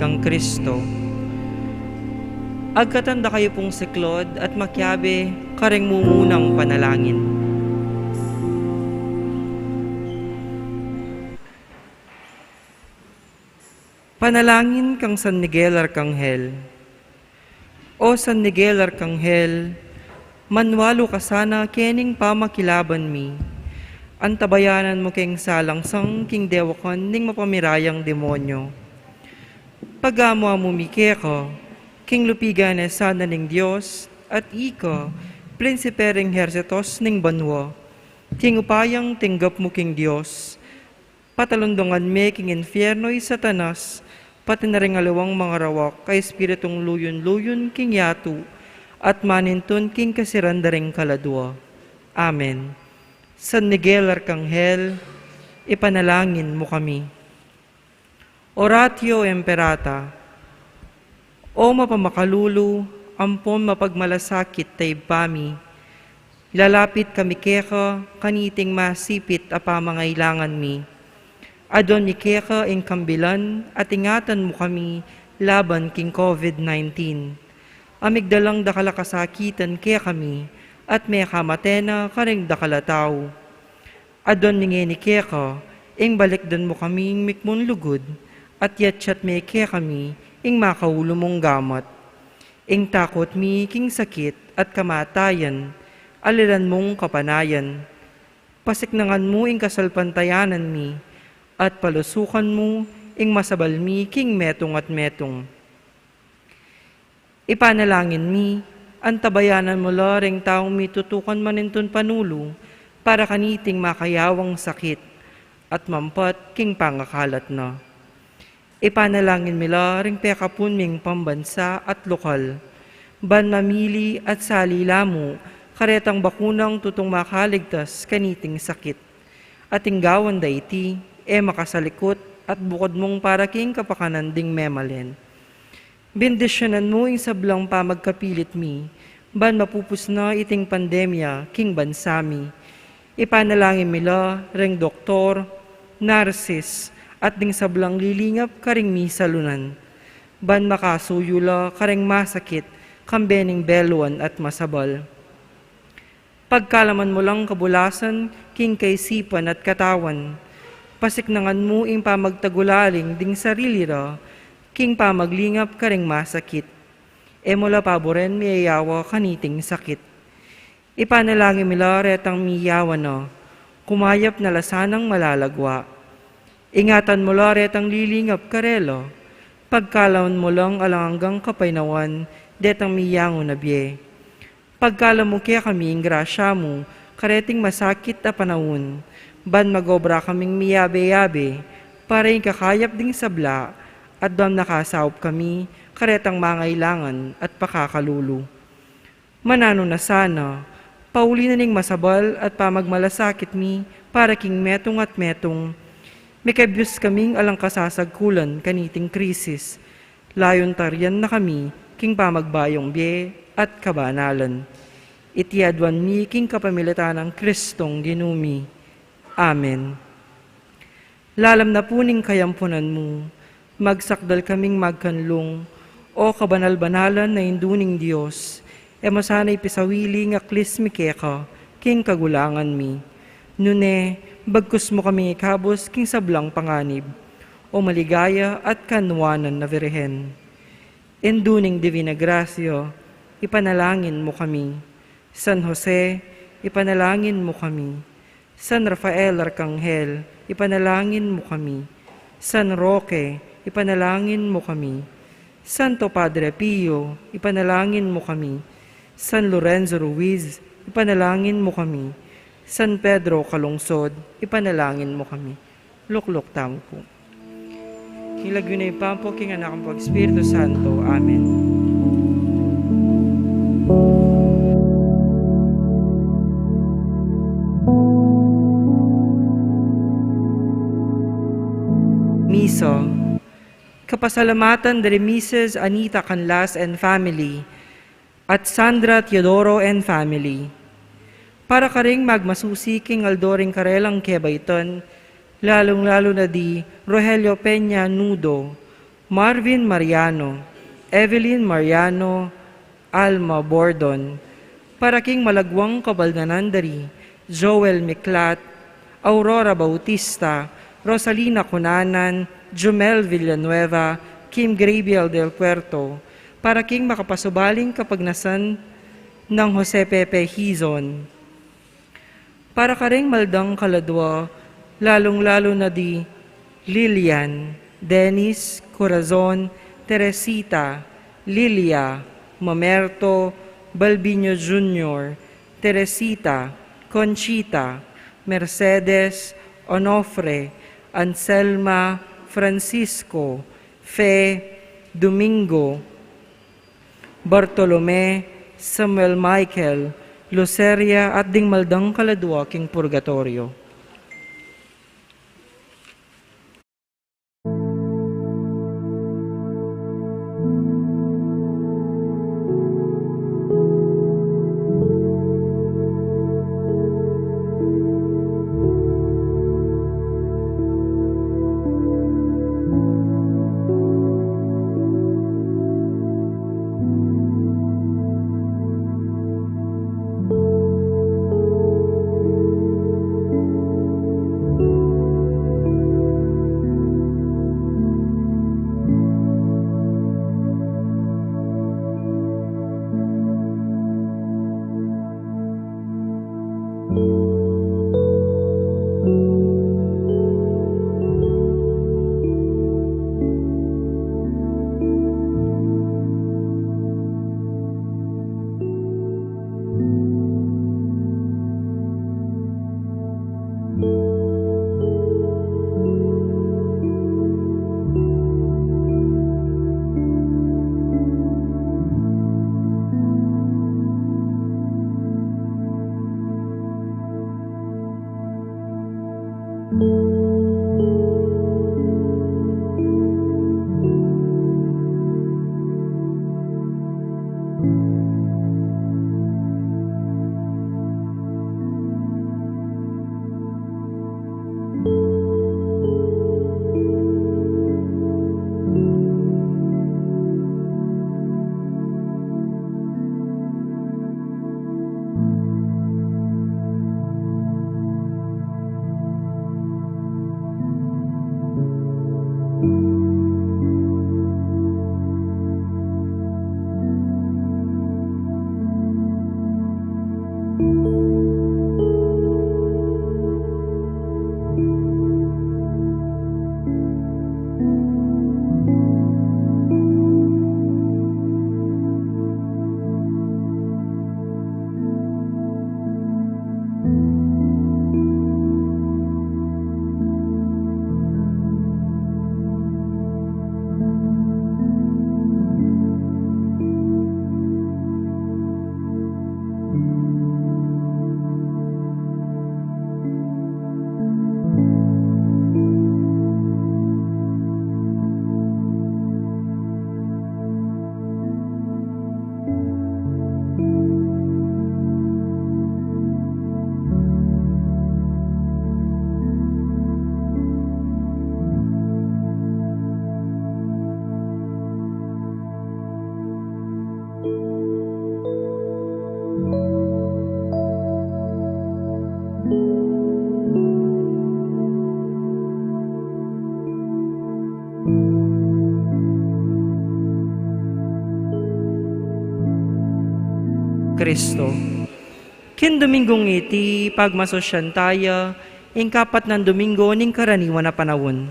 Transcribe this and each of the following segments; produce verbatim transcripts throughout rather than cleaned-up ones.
kang Kristo. Agkatan da kayu pung siklaud at makiabe kareng mumunang panalangin. Panalangin kang San Miguel Arkanghel. O San Miguel Arkanghel, manwalu ka sana kening pamakilaban mi. Antabayanan mu keng salangsang king dewakan ning mapamirayang demonyo. Pagamu-amu mi keka, king lupigan e sana ning Dios, at ika, prinsipe ring hersitos ning banua. King upayang tinggap mu king Dios, patalundungan me king infierno i Satanas, pati na ring aliwang mangarawak a espiritung luyun-luyun king yatu, at manintun king kasiran da ring kaladua. Amen. San Miguel Arkanghel, ipanalangin mu kami. Oratio Imperata. O mapamakalulu, ampon mapagmalasakit a Ibpa mi, lalapit kami keka kaniting masipit a pamangailangan mi. Adwan mi keka ing kambilan at ingatan mu kami laban king COVID nineteen. A migdalang dakal a kasakitan kekami at mekamate na karing dakal a tau. Adwan mi ngeni keka, ing balikdan mu kaming mikmun lugud, at yatyat me kekami ing makaulu mung gamat. Ing takut mi king sakit at kamatayan, alilan mung kapanayan. Pasiknangan mu ing kasalpantayanan mi, at palusukan mu ing masabal mi king metung at metung. Ipanalangin mi, antabayanan mu la ring taung mitutukan manintun panulu para kaniting makayawang sakit at mampat king pangakalat na. Ipanalangin mi la ring pekapun ming pambansa at lokal, ban mamili at sali la mu karetang bakunang tutung makaligtas kaniting sakit. At ing gawan da iti, e makasalikut at bukud mung para king kapakanan ding memalen. Bendisyunan mu ing sablang pamagkapilit mi, ban mapupus na iting pandemya king bansa mi. Ipanalangin mi la ring doktor, narsis, at ding sablang lilingap karing misalunan, ban makasuyu la karing masakit, kambe ning beluan at masabal. Pagkalaman mu lang kabulasan king kaisipan at katawan. Pasiknangan mu ing pamagtagulaling ding sarili ra king pamaglingap karing masakit. E mu la paburen miyayawa kaniting sakit. Ipanalangin mi la retang miyawa na, kumayap na la sanang malalagwa. Ingatan mu la retang lilingap karela, pagkalaman mu lang alang anggang kapaynawan detang miyangu na bie. Pagkalam mu kekami ing grasya mu kareting masakit a panaun, ban magobra kaming miyabe-yabe para ing kakayap ding sabla, at ban makasaup kami karetang mangailangan at pakakalulu. Mananu na sana, pauli na ning masabal at pamagmalasakit mi para king metung at metung, mikabyus kaming alang kasasagkulan kaniting krisis, layun tarian na kami king pamagbayung bie at kabanalan. Iti aduan mi king kapamilatan nang Kristong Ginu mi. Amen. Lalam na pu ning kayampunan mu, magsakdal kaming magkanlung, O kabanal-banalan a Indu ning Dios, e mu sana ipisawili ing aklis mi keka king kagulangan mi. Nune, bagkus mu kaming ikabus king sablang panganib, O maligaya at kanuanan a Virgen. Indu ning Divina Gracia, ipanalangin mu kami. San Jose, ipanalangin mu kami. San Rafael Arkanghel, ipanalangin mu kami. San Roque, ipanalangin mu kami. Santo Padre Pio, ipanalangin mu kami. San Lorenzo Ruiz, ipanalangin mu kami. San Pedro Calungsod, ipanalangin mu kami. Lukluk tamu pu. King lagyu ning Ibpa, ampo king Anak, ampo king Espiritu Santo. Amen. Misa. Kapasalamatan dari Missus Anita Canlas and family, at Sandra Teodoro and family. Para karing magmasusi king aldo ring karelang kebaitan, lalung-lalu na di Rogelio Peña Nudo, Marvin Mariano, Evelyn Mariano, Alma Bordon, para king malagwang kabaldanan da ri Joel Miklat, Aurora Bautista, Rosalina Cunanan, Jumel Villanueva, Kim Graviel del Puerto, para king makapasubaling kapagnasan nang Jose Pepe Hizon. Para karing maldang kaladwa, lalung-lalu na di Lilian, Dennis, Corazon, Teresita, Lilia, Mamerto, Balbino Junior, Teresita, Conchita, Mercedes, Onofre, Anselma, Francisco, Fe, Domingo, Bartolome, Samuel Michael, Luceria, at ding maldang kaladwa king purgatoryo. Kristo. King Domingong iti, pagmasusyan taya ing kapat nang Domingo ning karaniwan a panaun.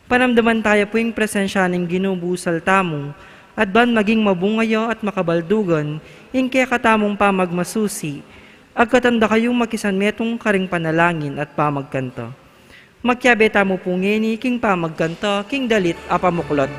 Panamdaman taya pu ing presensya ning Ginu busal tamu, at ban maging mabunga ya at makabaldugan ing kekatamung pamagmasusi, agkatan da kayung makisanmetung karing panalangin at pamagkanta. Makiabe tamu pu ngeni king pamagkanta king dalit a pamuklat.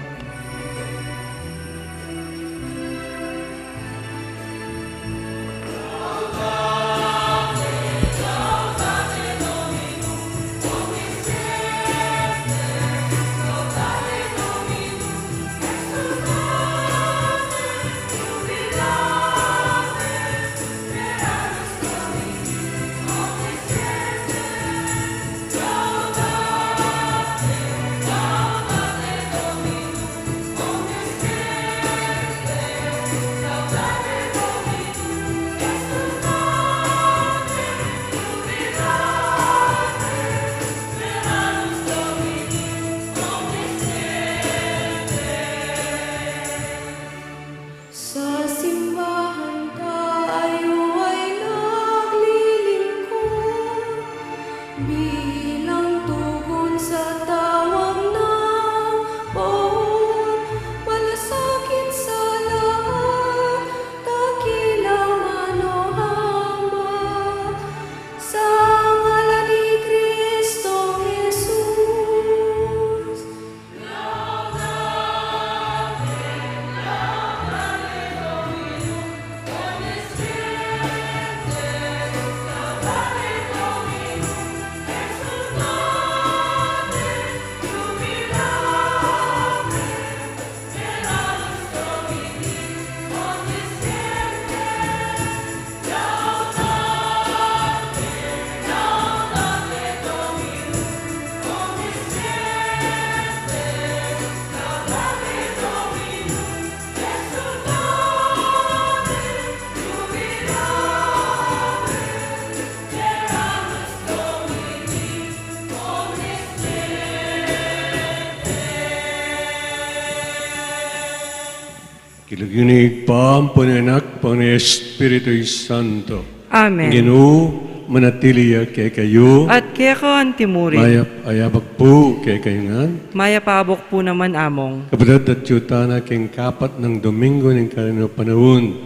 Lagyu ning Ibpa, ampon ning Anak, ampon ning Espiritu Santo. Amen. Ginu, manatili ya kekayu. At keka antimurin. Mayap a abak pu kekayu ngan. Mayap a abak pu naman, Among. Kapatad, atiu tana king kapat nang Domingo ning Karenu a Panaun.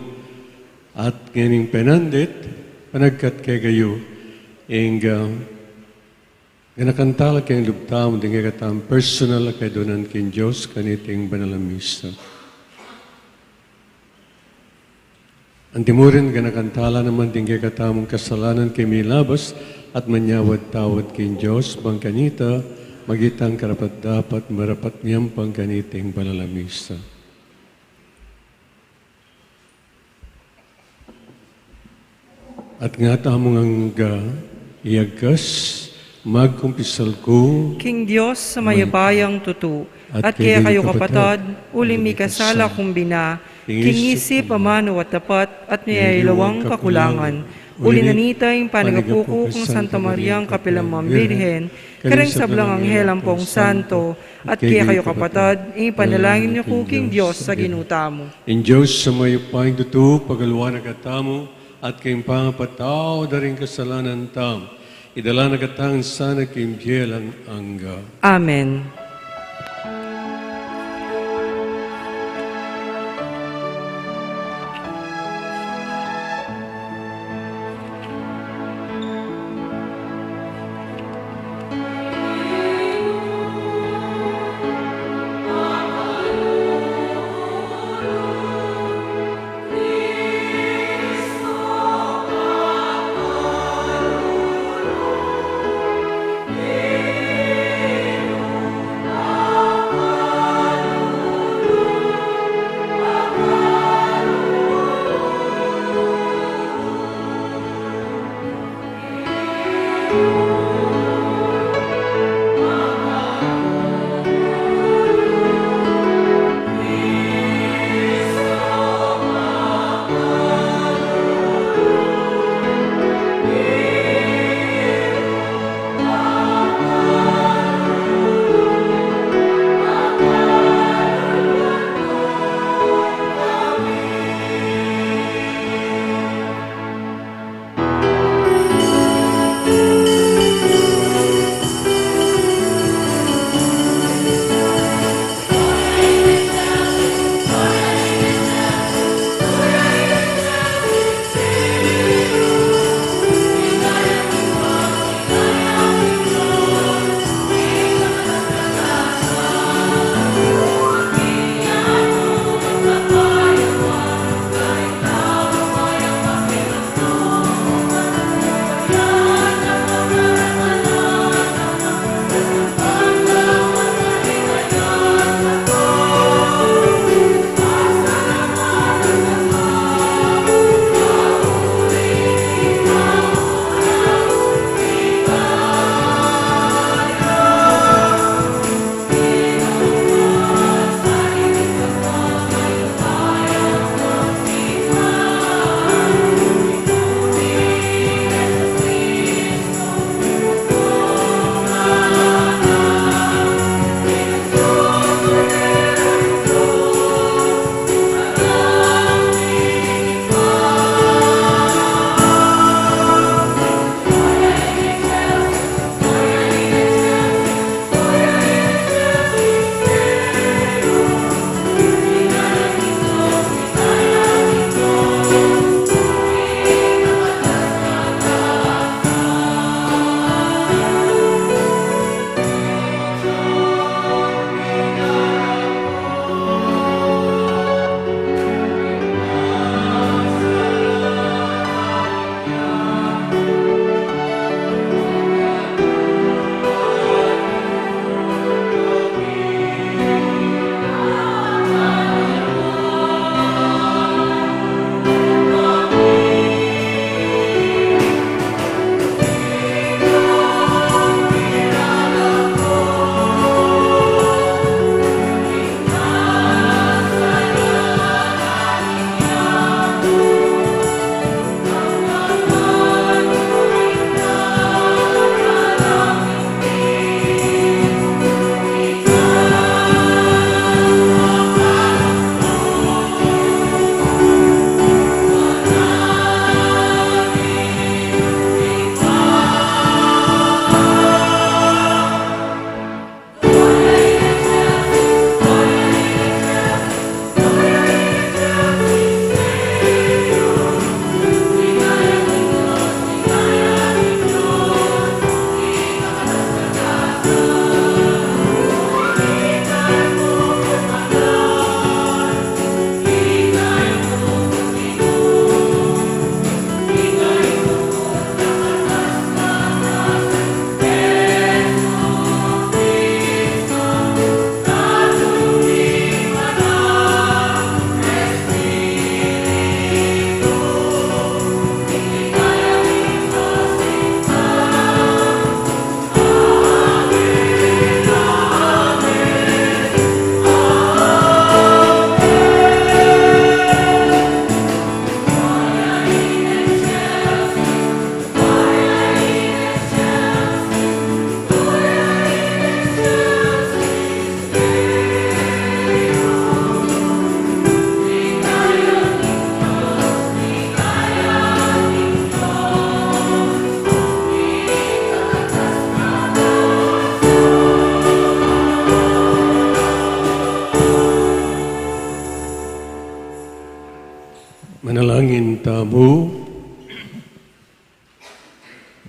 At ngening penandit, panagkat kekayu, ing, ah, ganakan tala king lub tamu ding kekatamung personal a kaidunan king Dios kaniting banal a misa. Antimurin ganakan tala naman ding kekatamung kasalanan king milabas at manyawad-tawad king Dios, bang kanita maging tang karapat-dapat marapat miyampang kaniting banal a misa. At nga tamung angga, iyagkas, magkumpisal ku king Dios a mayap a tutu, at kekayu kapatad, uling mikasala kung bina, king isip, amanu at dapat, at mayayaliwang kakulangan. Uli na nita ing panyawad ku kang Santa Mariang kapilan man Birhen, kareng sablang anghel ampong santo, at kekayu kapatad, ipanalangin yu ku king Dios a Ginu tamu. Ing Dios a mayap a tutu, pagaluan na katamu, at king pangapatawad da ring kasalanan tamu, idala na katamu sana king bie alang angga. Amen.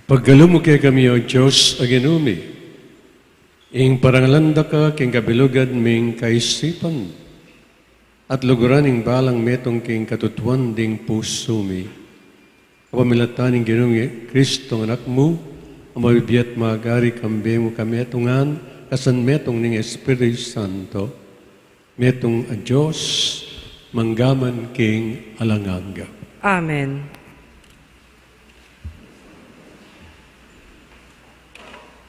Pagkalub mu kekami, O Dios a Ginu mi, ing parangalan da ka king kabilugan ming kaisipan, at luguran ing balang metung king katutuan ding pusu mi. Kapamilatan ning Ginung Kristong Anak mu, a mabibie at magari kambe mu kametungan, kasan metung ning Espiritu Santo, metung a Dios, mangga man king alang angga. Amen.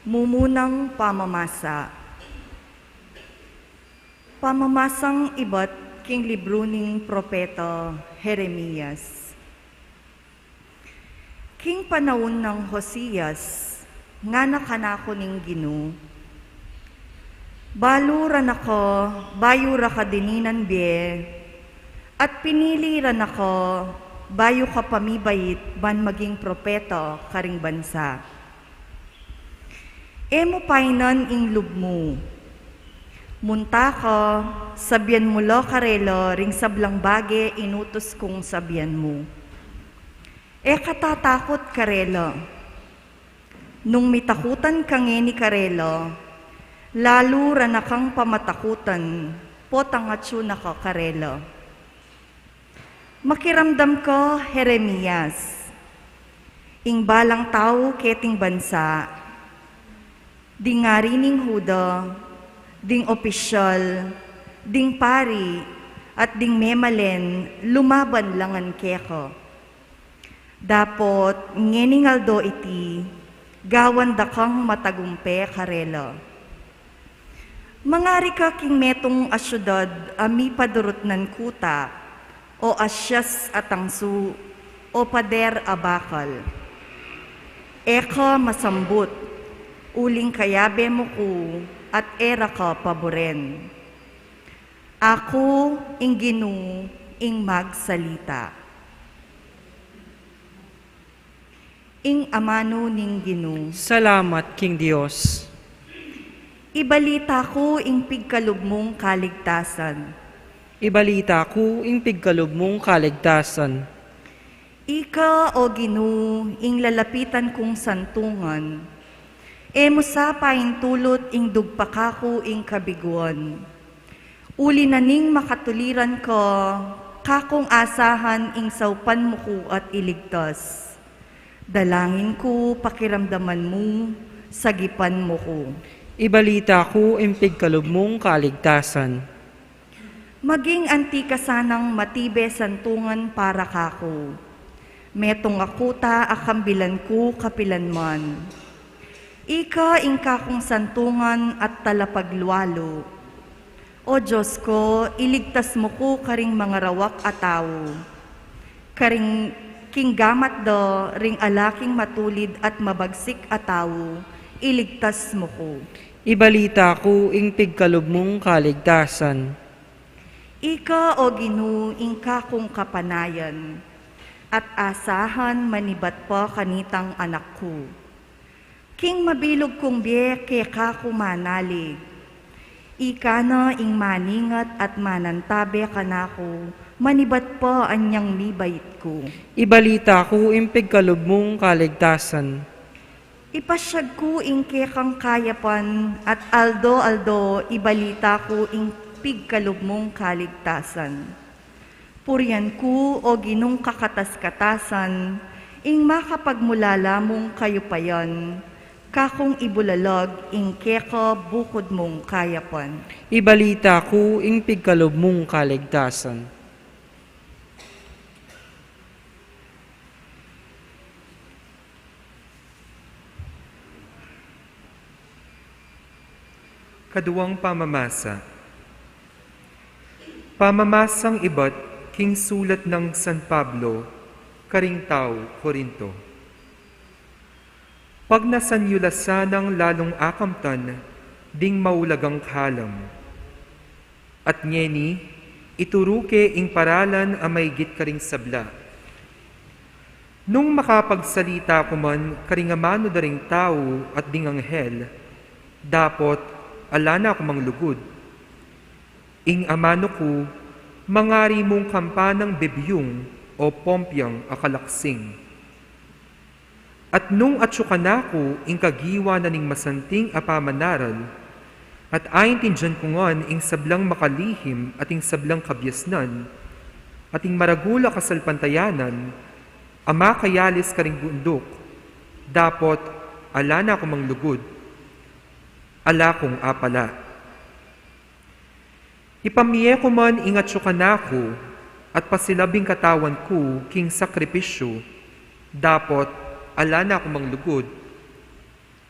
Mumunang pamamasa. Pamamasang ibat king libru ning propeta Jeremias. King panaun nang Josias, ngana kanaku ning Ginu, balu ra na ka bayu ra ka dininan bie, at pinili ra na ka bayu ka pa mibait ban maging propeta karing bansa. E mu painan ing lub mu. Munta ka, sabian mu la karela ring sablang bage inutus kung sabian mu. E ka tatakut karela. Nung mitakutan ka ngeni karela, lalu ra na kang pamatakutan, potang atyu na ka karela. Makiramdam ka, Jeremias. Ing balang tau keting bansa, ding ari ning Juda, ding opisyal, ding pari, at ding memalen, lumaban la ngan keka. Dapot ngening aldo iti, gawan da kang matagumpe karela. Mangari ka king metung a siudad a mipadurutnan kuta, o asias a tangsu, o pader a bakal. E ka masambut, uling kayabe mu ku at e ra ka paburen. Aku ing Ginu ing magsalita. Ing amanu ning Ginu. Salamat king Dios. Ibalita ku ing pigkalub mung kaligtasan. Ibalita ku ing pigkalub mung kaligtasan. Ika, O Ginu, ing lalapitan kung santungan. E mu sa paintulut ing dugpakan ku ing kabiguan. Uli na ning makatuliran ka, kakung asahan ing saupan mu ku at iligtas. Dalangin ku, pakiramdaman mu, sagipan mu ku. Ibalita ku ing pigkalub mung kaligtasan. Maging anti ka sanang matibe santungan para kaku. Metung a kuta a kambilan ku kapilanman. Ika ing kakung santungan at talapaglualu. O Dios ku, iligtas mu ku karing mangarawak a tau. Karing king gamat da ring ala king matulid at mabagsik a tau, iligtas mu ku. Ibalita ku ing pigkalub mung kaligtasan. Ika, O Ginu, ing kakung kapanayan, at asahan manibat pa kanitang anak ku. King mabilug kung bie keka ku manalig. Ika na ing maningat at manantabe kanaku, manibat pa anyang mibait ku. Ibalita ku ing pigkalub mung kaligtasan. Ipasyag ku ing kekang kayapan at aldo-aldo ibalita ku ing pigkalub mung kaligtasan. Purian ku, O Ginung kakatas-katasan, ing makapagmulala mung kayupayan, kakung ibulalag ing keka bukud mung kayapan. Ibalita ku ing pigkalub mung kaligtasan. Kaduang pamamasa. Pamamasang ibat king sulat nang San Pablo karing tau Corinto. Pagnasan yu la sanang lalung akamtan ding maulagang kalam. At ngeni, ituru ke ing paralan a maigit karing sabla. Nung makapagsalita ku man karing amanu da ring tau at ding anghel, dapot ala na ku mang lugud. Ing amanu ku, mangari mung kampanang bebiyung o pompyang a kalaksing. At nung atyu kanaku ing kagiwa na ning masanting a pamanaral, at aintindian ku ngan ing sablang makalihim at ing sablang kabiasnan, at ing maragul a kasalpantayanan, a makayalis karing bunduk, dapot ala na ku mang lugud, ala kung apala. Ipamie ku man ing atyu kanaku, at pasilab ing katawan ku king sakripisyu, dapot ala na ku mang lugud,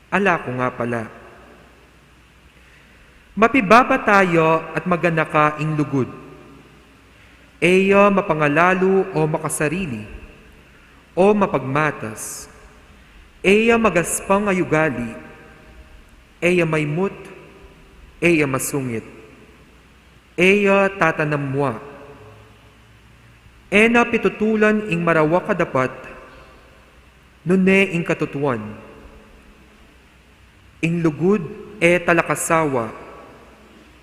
ala kung apala. Mapibabata ya at maganaka ing lugud. E ya mapangalalu o makasarili, o mapagmatas. E ya magaspang a ugali. E ya maimut. E ya masungit. E ya tatanam mua. E na pitutulan ing marawak a dapat, nune ing katutuan. Ing lugud e talakasawa,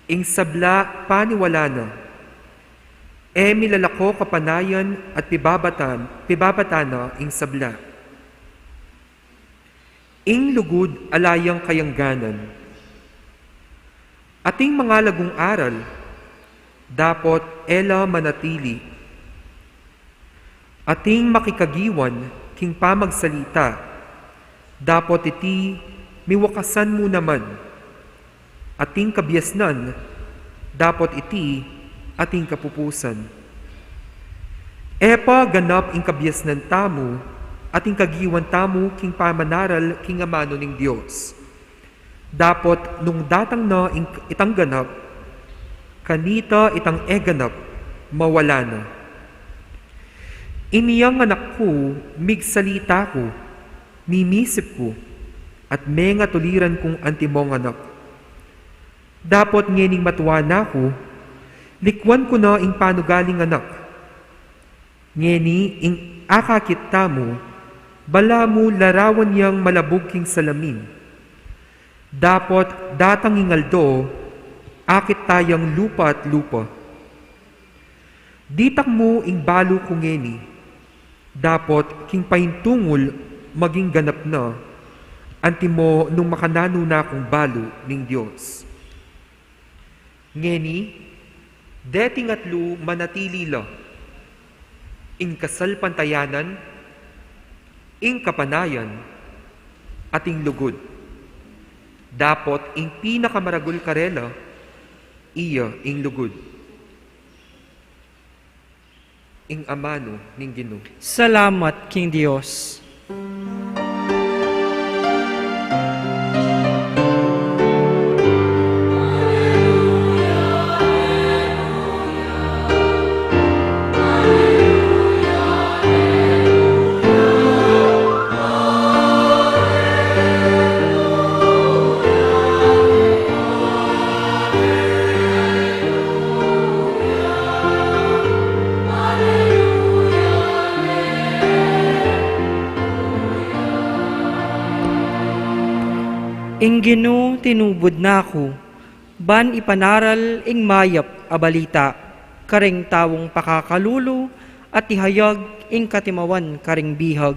ing sabla paniwala na. E milalako kapanayan at pibabatan, pibabatan na ing sabla. Ing lugud ala yang kayangganan. Ating mangalagung aral, dapot e la manatili. Ating makikagiwan king pamagsalita, dapot iti miwakasan mu naman. Ating kabiasnan, dapot iti ating kapupusan. E pa ganap ing kabiasnan tamu, at ing kagiwan tamu king pamanaral king amanu ning Dios. Dapot nung datang na ing itang ganap, kanita itang e ganap, mawala na. Inyang anak ku, migsalita ku, mimisip ku, at mengatuliran kung antimong anak. Dapot ngening matua na ku, likuan ku na ing panugaling anak. Ngeni ing akakit tamu, balamu larawan yang malabug king salamin. Dapot datang ing aldo, akit tayang lupa at lupa. Ditak mu ing balu ku ngeni, dapot king paintungul maging ganap na, antimo nung makananu na kung balu ning Dios. Ngeni, deting atlu manatili la, ing kasalpantayanan, ing kapanayan, at ing lugud. Dapot ing pinakamaragul karela, iya ing lugud. Ing amanu ning Ginu. Salamat king Dios. Ing Ginu tinubud na ku, ban ipanaral ing mayap a balita, karing taung pakakalulu, at ihayag ing katimawan karing bihag.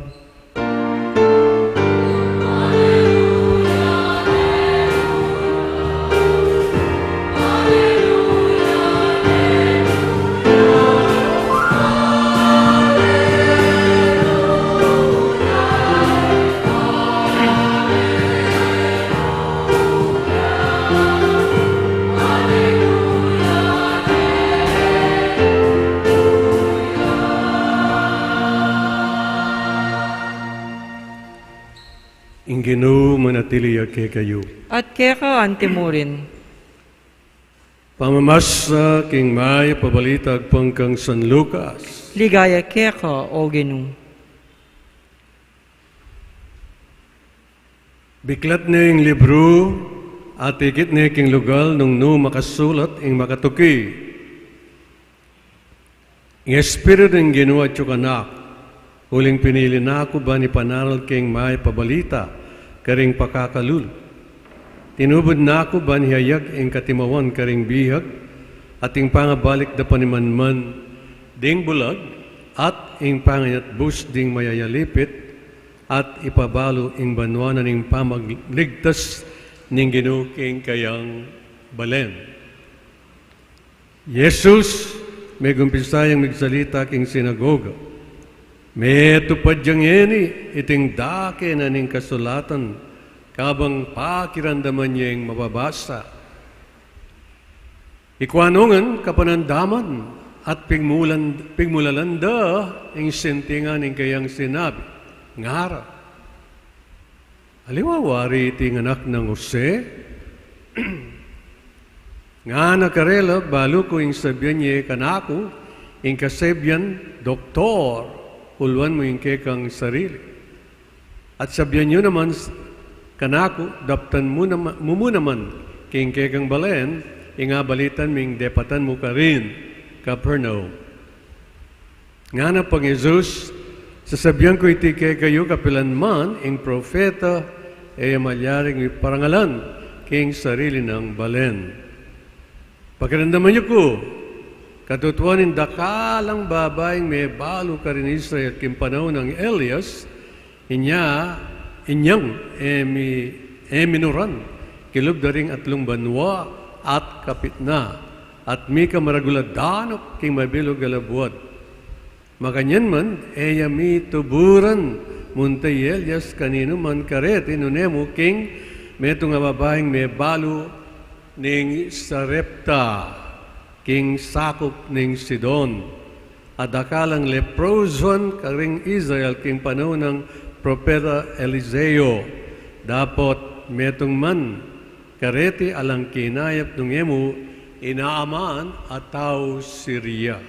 Ing Ginu manatili ya kekayu. At keka anti murin. Pamamasa king mayap a balita agpang kang San Lucas. Ligaya keka, O Ginu. Biklat ne ing libru, atikit ne king lugal nung nu makasulat ing makatuki. Ing Espiritu ning Ginu atyu kanaku, uling pinili na ku ban ipanaral king mayap a balita karing pakakalulu. Tinubud na ku ban ihayag ing katimawan karing bihag, at ing pangabalik da panimanman ding bulag, at ing pangayatbus ding mayayalipit, at ipabalu ing banua na ning pamagligtas ning Ginu king kayang balen. Jesus, megumpisa yang migsalita king sinagoga. Metupad yang ngeni iting dake na ning kasulatan, kabang pakiramdaman yeng mababasa. Ikua ngan kapanamdaman at pigmulan-, pigmulalan da ing sintingan ning kayang sinabi. Ngara, aliwa wari iti ing anak nang Jose? Ngana karela, balu ku ing sabian ye kanaku, ing kasabian, Doktor, uluan mu ing kekang sarili. At sabian yu naman s-, kanaku, daptan mu nama-, mu mu naman king kekang balen ing abalitan ming depatan mu karin, Capernaum. Ngana pang Jesus, sasabian ku iti kekayu, kapilan man ing propeta e ya malyaring miparangalan king sarili nang balen. Pakiramdaman yu ku, katutuan ing dakalang babaing mebalu karin Israel king panaun nang Elias, inya, inyang e mi-, e minuran kilub da ring atlung banua at kapitna, at mika maragul a danup king mabilug a labuad. Makanyan man, e ya mituburan, munta i Elias kaninuman kareti, nune mu king metung a babaing mebalu ning Sarepta, king sakup ning Sidon. At dakalang leprosuan karing Israel king panaun nang propeta Eliseo. Dapot metung man kareti alang kinayap nung e mu inaman a tau Siria.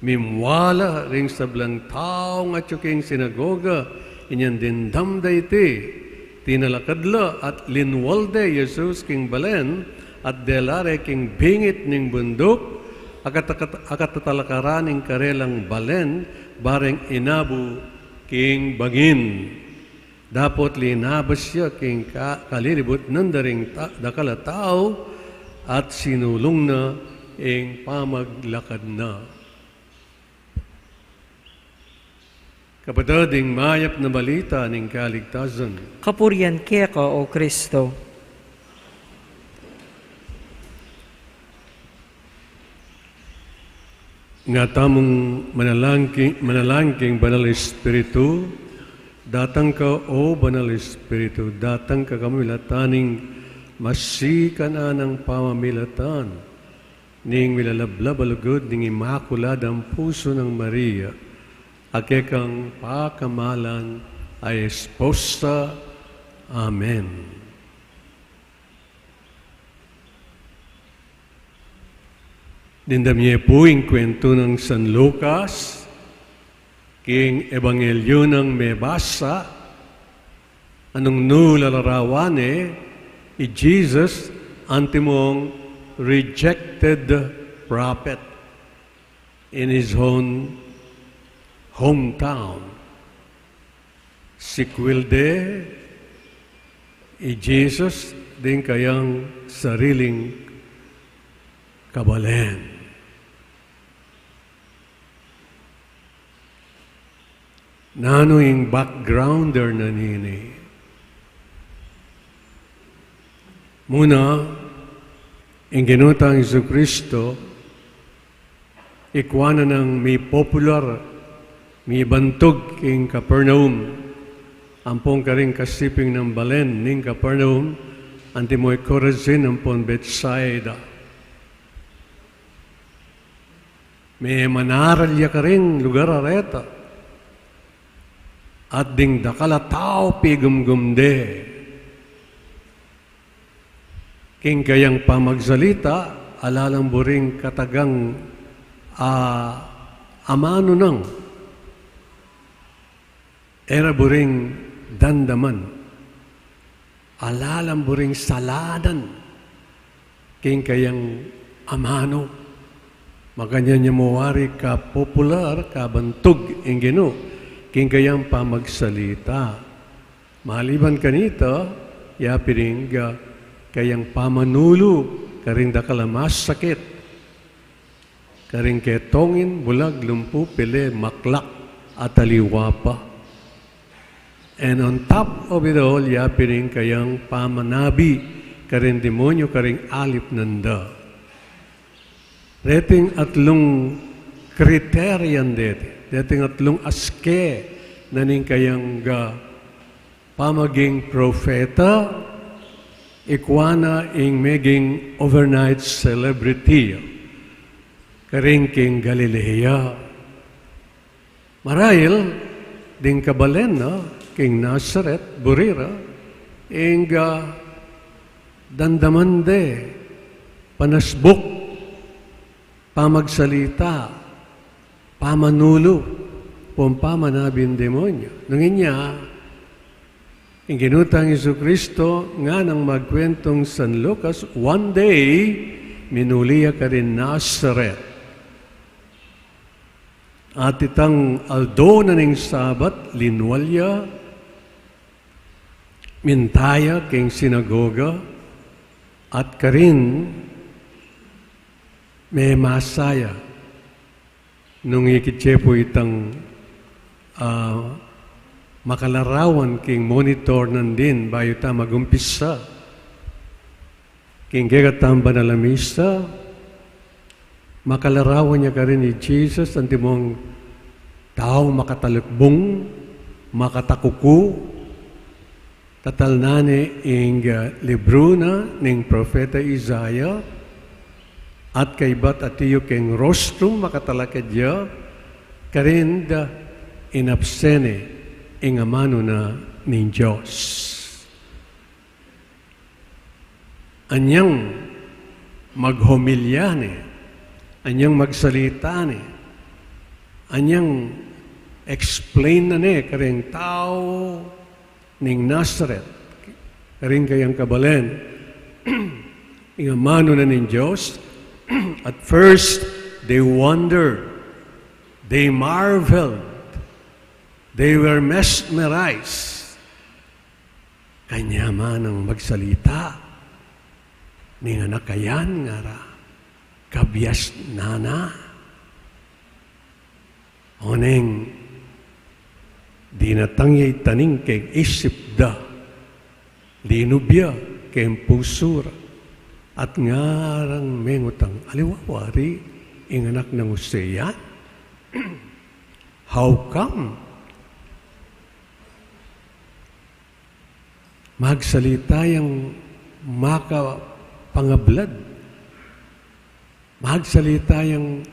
Mimwala ring sablang taung atyu king sinagoga, inyang dimdam da iti. Tinalakad la at linwal de i Jesus king balen, at dela re king bingit ning bunduk, akat-, akat-, akatatalakaran ing karelang balen, bareng inabu king bangin. Dapot linabas ya king ka-, kalilibutnan da ring ta-, dakal a tau, at sinulung na ing pamaglakad na. Kapatad, ing mayap na balita ning kaligtasan. Kapurian keka, O Kristo. Nga tamung manalangin, manalangin, Banal Espiritu, datang ka, O Banal Espiritu, datang ka kamilatan ning masikan a nang pamamilatan ning milalablab a lugud ning Imakuladang Pusu nang Maria, a kekang pakamalan a esposa. Amen. Dimdam ye pu ing kuwentu nang San Lucas, king Ebanghelyo nang mebasa, nung nu lalarawan ne i Jesus antimong rejected prophet in his own hometown. Sikwil de i Jesus ding kayang sariling kabalen. Nanu ing backgrounder na nini? Muna, ing Ginu tang Jesucristo, ikua na nang mipopular, mibantug king Capernaum, ampong karing kasiping nang balen ning Capernaum, antimo i Corazin ampong Betsaida. Memanaral ya karing lugar a reta, at ding dakal a tau pigumgum de. King kayang pamagsalita, ala lang buring katagang, ah, amanu nang. E ra buring dandaman. Ala lang buring salanan. King kayang amanu. Makanyan ya mu wari kapopular, kabantug ing Ginu. King kayang pamagsalita. Maliban kanita, ya pin ing kayang pamanulu, karing dakal a masakit, karing ketongin, bulag, lumpu, pele, maklak, at aliwa pa. And on top of it all, yapin ing kayang pamanabi karing demonyo, karing alip nanda. Deting atlung kriterian deti, deting atlung aske na ning kayang, ah, pamaging propeta, ikua na ing meging overnight celebrity karin king Galilea. Marahil, ding kabalen na king Nazaret, buri ra, ing, ah, damdaman de, panasbuk, pamagsalita, pamanulu, ampong pamanabing demonyo. Nung inya, ing Ginu tang Jesucristo, nganang magkuentong San Lucas, one day, minuli ya karin Nazaret. At itang aldo na ning Sabat, linwal ya, minta ya king sinagoga, at karin memasa ya. Nung ikit ye pu itang, ah, makalarawan king monitor nandin, bayu ta magumpisa king kekatang banal a misa, makalarawan ya karin i Jesus, antimong tau makatalukbung, makatakuku, tatalnan ne ing, ah, libru na ning propeta Isaiah, at kaybat atiu king rostrum makatalakad ya, karin da inapse ne ing amanu na ning Dios. Anyang maghomilya ne, anyang magsalita ne, anyang explain na ne karing tau ning Nazaret, karing kayang kabalen, ing amanu na ning Dios. At first, they wondered, they marveled, they were mesmerized. Kanya manang magsalita ning anak a yan, ngara, kabiasnan na. Oneng dinatang ya ita ning keng isip da, linub ya keng pusu ra, at ngarang mengutang, aliwa wari ing anak nang Jose yan? How come? Magsalita yang makapangablad. Magsalita yang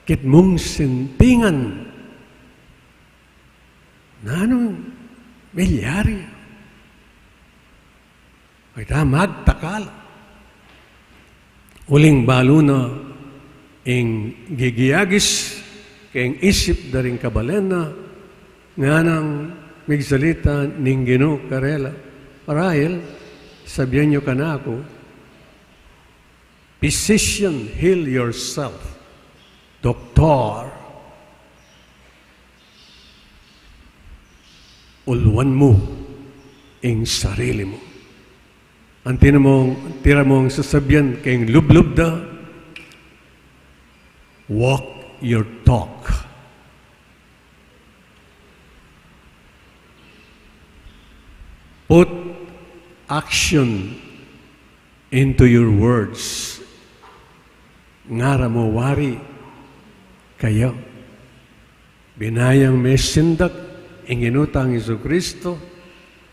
kitmung sintingan. Nanung milyari? Ay ta, magtakal. Uling balu na ing gigiyagis keng isip da ring kabalen na, nganang migsalita ning Ginu karela. Marahil, sabian yu kanaku, "Physician, heal yourself." Doktor, ulwan mu ing sarili mu. Anti na mung, tira mung sasabian keng lublub da, "Walk your talk." Put action into your words. Ngara mu wari kaya. Binayang mesindak ing Ginu tang Jesucristo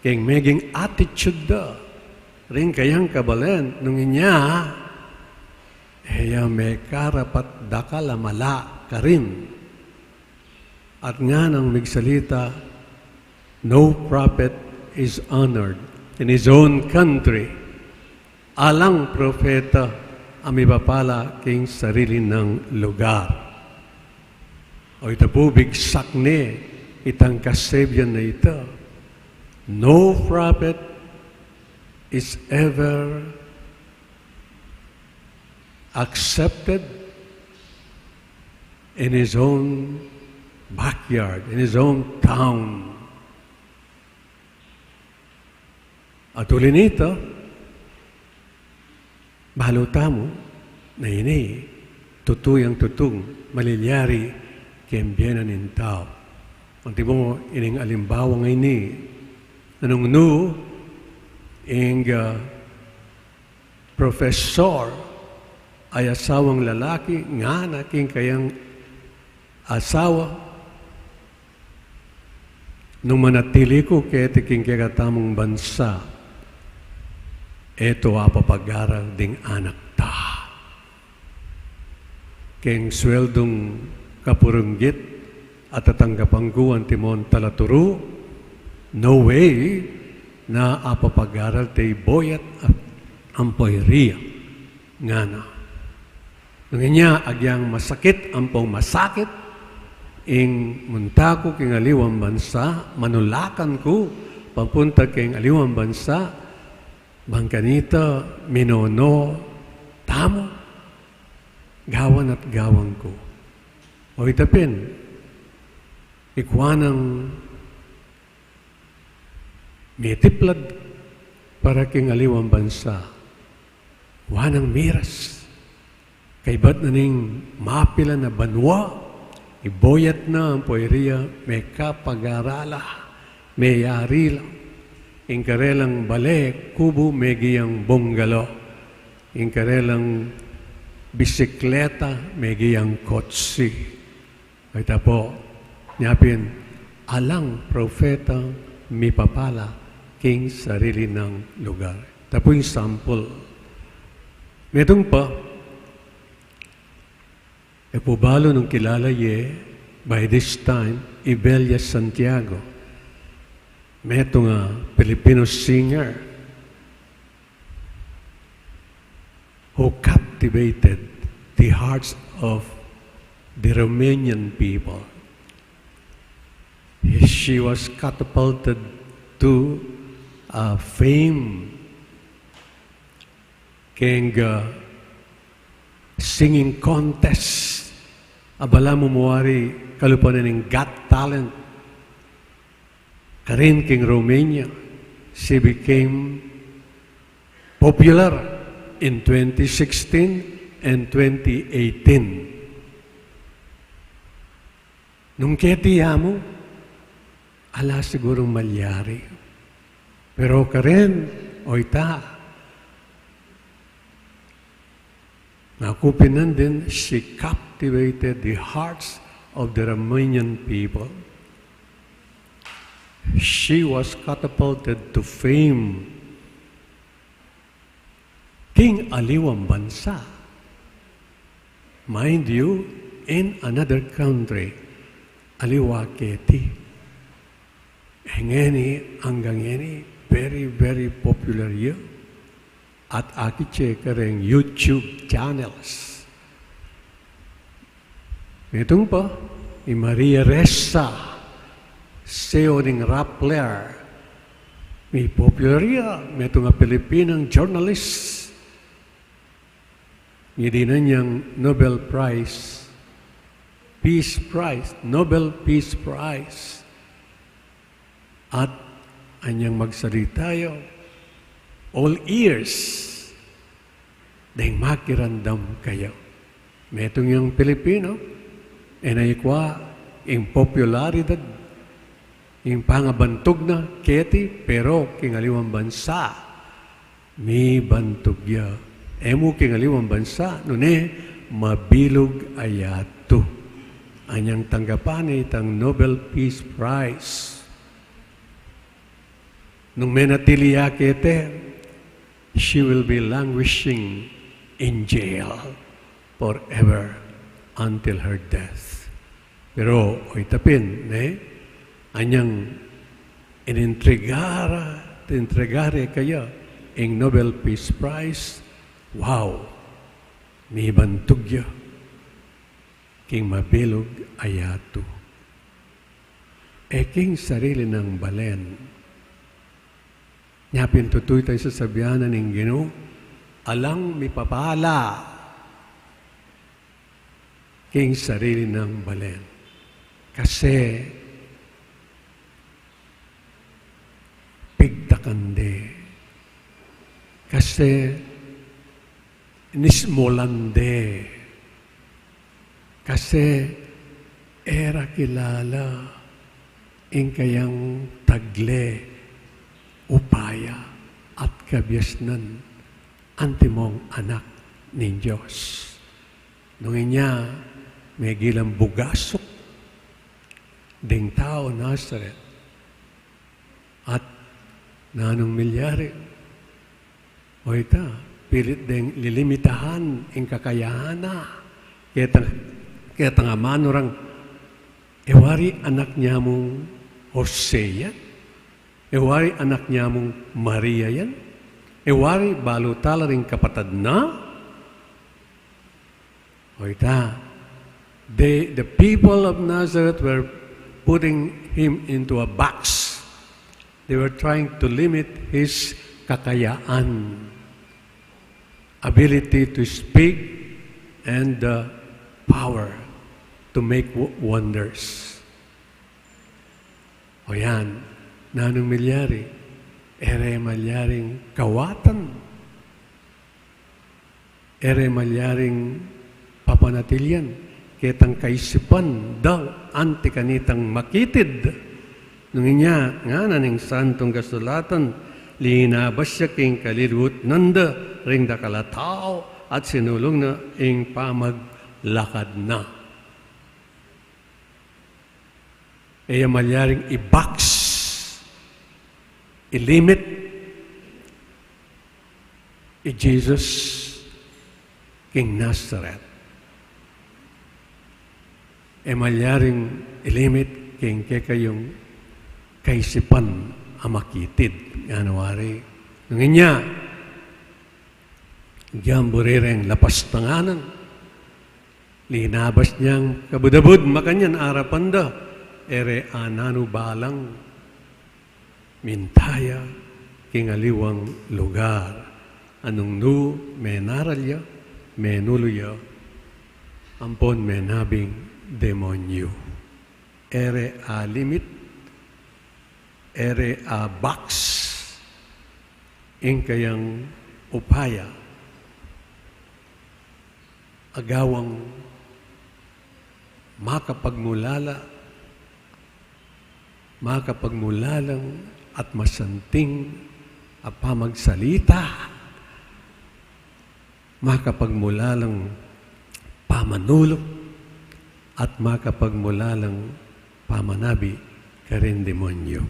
keng meging attitude da ring kayang kabalen, nung inya, e ya mekarapat dakal a mala karin. At nganang migsalita, "No prophet is honored in his own country." Alang propeta a mipapala king sarili nang lugar. O ita pu, bigsak ne itang kasabian a ita. No prophet is ever accepted in his own backyard, in his own town. At uli nita, balu tamu na ini tutu yang tutung malilyari keng bie na ning tau. Antimo ining alimbawa ngeni, nung nu ing, ah, profesor ay asawang lalaki, ngana king kayang asawa, nung manatili ku keti king kekatamung bansa, e to apapag-aral ding anak ta. Keng sweldung kapurunggit a tatanggapan ku antimong talaturu, no way na apapag-aral te i boyet ampo i ria, ngana. Nung inya agyang masakit ampong masakit ing munta ku king aliwang bansa, manulakan ku papunta king aliwang bansa, bang kanita minono tamu, gawan at gawan ku. O ita pin, ikwa nang mitiplad para king aliwang bansa, wa nang miras. Kaybat na ning mapilan a banua, i boyet na ampo i ria mekapag-arala, meyari la. Ing karelang bale, kubo, meging bungalow. Ing karelang bisikleta, meging kotse. Ita po, nya pin, alang propeta mipapala king sarili nang lugar. Ita po ing sample. Metung pa, e pu balu nung kilala ye, by this time, i Bella Santiago. Metung a Filipino singer who captivated the hearts of the Romanian people. She was catapulted to, uh, fame keng, uh, singing contest. Abala mu mu wari kalupa na ning Got Talent. Karin king Romania, she became popular in twenty sixteen and twenty eighteen. Nung keti ya mu, ala sigurung malyari. Pero karin, o ita, nakupinan din, she captivated the hearts of the Romanian people. She was catapulted to fame king aliwang bansa. Mind you, in another country, aliwa keti. E ngeni, anggang ngeni, very, very popular ya. At akit ye kareng YouTube channels. Metung pa, i Maria Ressa, seo ning Rappler. Mipopular ya, metung a Pilipinang journalist. Ngeni dinan yang Nobel Prize, Peace Prize, Nobel Peace Prize. At anyang magsalita ya, all ears, deng makiramdam kaya. Metung yang Pilipino, e na ikwa ing popularidad, ing pangabantug na keti, pero king aliwang bansa, mibantug ya. E mu king aliwang bansa, nune mabilug a yatu. Anyang tanggapan ne itang Nobel Peace Prize. Nung menatili ya keti, she will be languishing in jail forever until her death. Pero, o ita pin, ne? Anyang inentregara, inentregare kaya ing Nobel Peace Prize, wow! Mibantug ya king mabilug a yatu. E king sarili nang balen. Nya pin tutu itang sasabian na ning Ginu, alang mipapala king sarili nang balen. Kasi pigtakan de. Kasi nismulan de. Kasi e ra kilala. Ing kayang tagle, upaya, at kabiasnan, antimong anak ning Dios. Nung inya, megilang bugasuk ding tau Nazaret. At nanung milyari? O ita, pilit deng lilimitahan ing kakayahan na. Ketang, ketang amanu rang, e wari anak nyamung Jose yan? E wari anak nyamung Maria yan? E wari balu tala ring kapatad na? O ita, they, the people of Nazareth were putting him into a box. They were trying to limit his kakayaan, ability to speak, and the power to make wo-, wonders. O yan, nanung milyari? E re malyaring kawatan. E re malyaring papanatilian ketang kaisipan da anti kanitang makitid. Nung inya, ngana ning Santung Kasulatan, linabas ya king kaliwat nanda ring dakal a tau at sinulung na ing pamaglakad na. E ya malyaring i-box, i-limit i Jesus king Nazaret. E malyaring i-limit king kekayung kaisipan a makitid. Yan wari. Nung inya, Dian buri reng lapastanganan. Linabas nang kabud-abud makanyan arapan da, e re ananu balang minta ya king aliwang lugar, a nung nu menaral ya, menulu ya, ampon menabing demonyu. E re a-limit, e re a-box ing kayang upaya a gawang makapagmulala, makapagmulalang at masanting a pamagsalita, makapagmulalang pamanulu, at makapagmulalang pamanabi karing demonyu.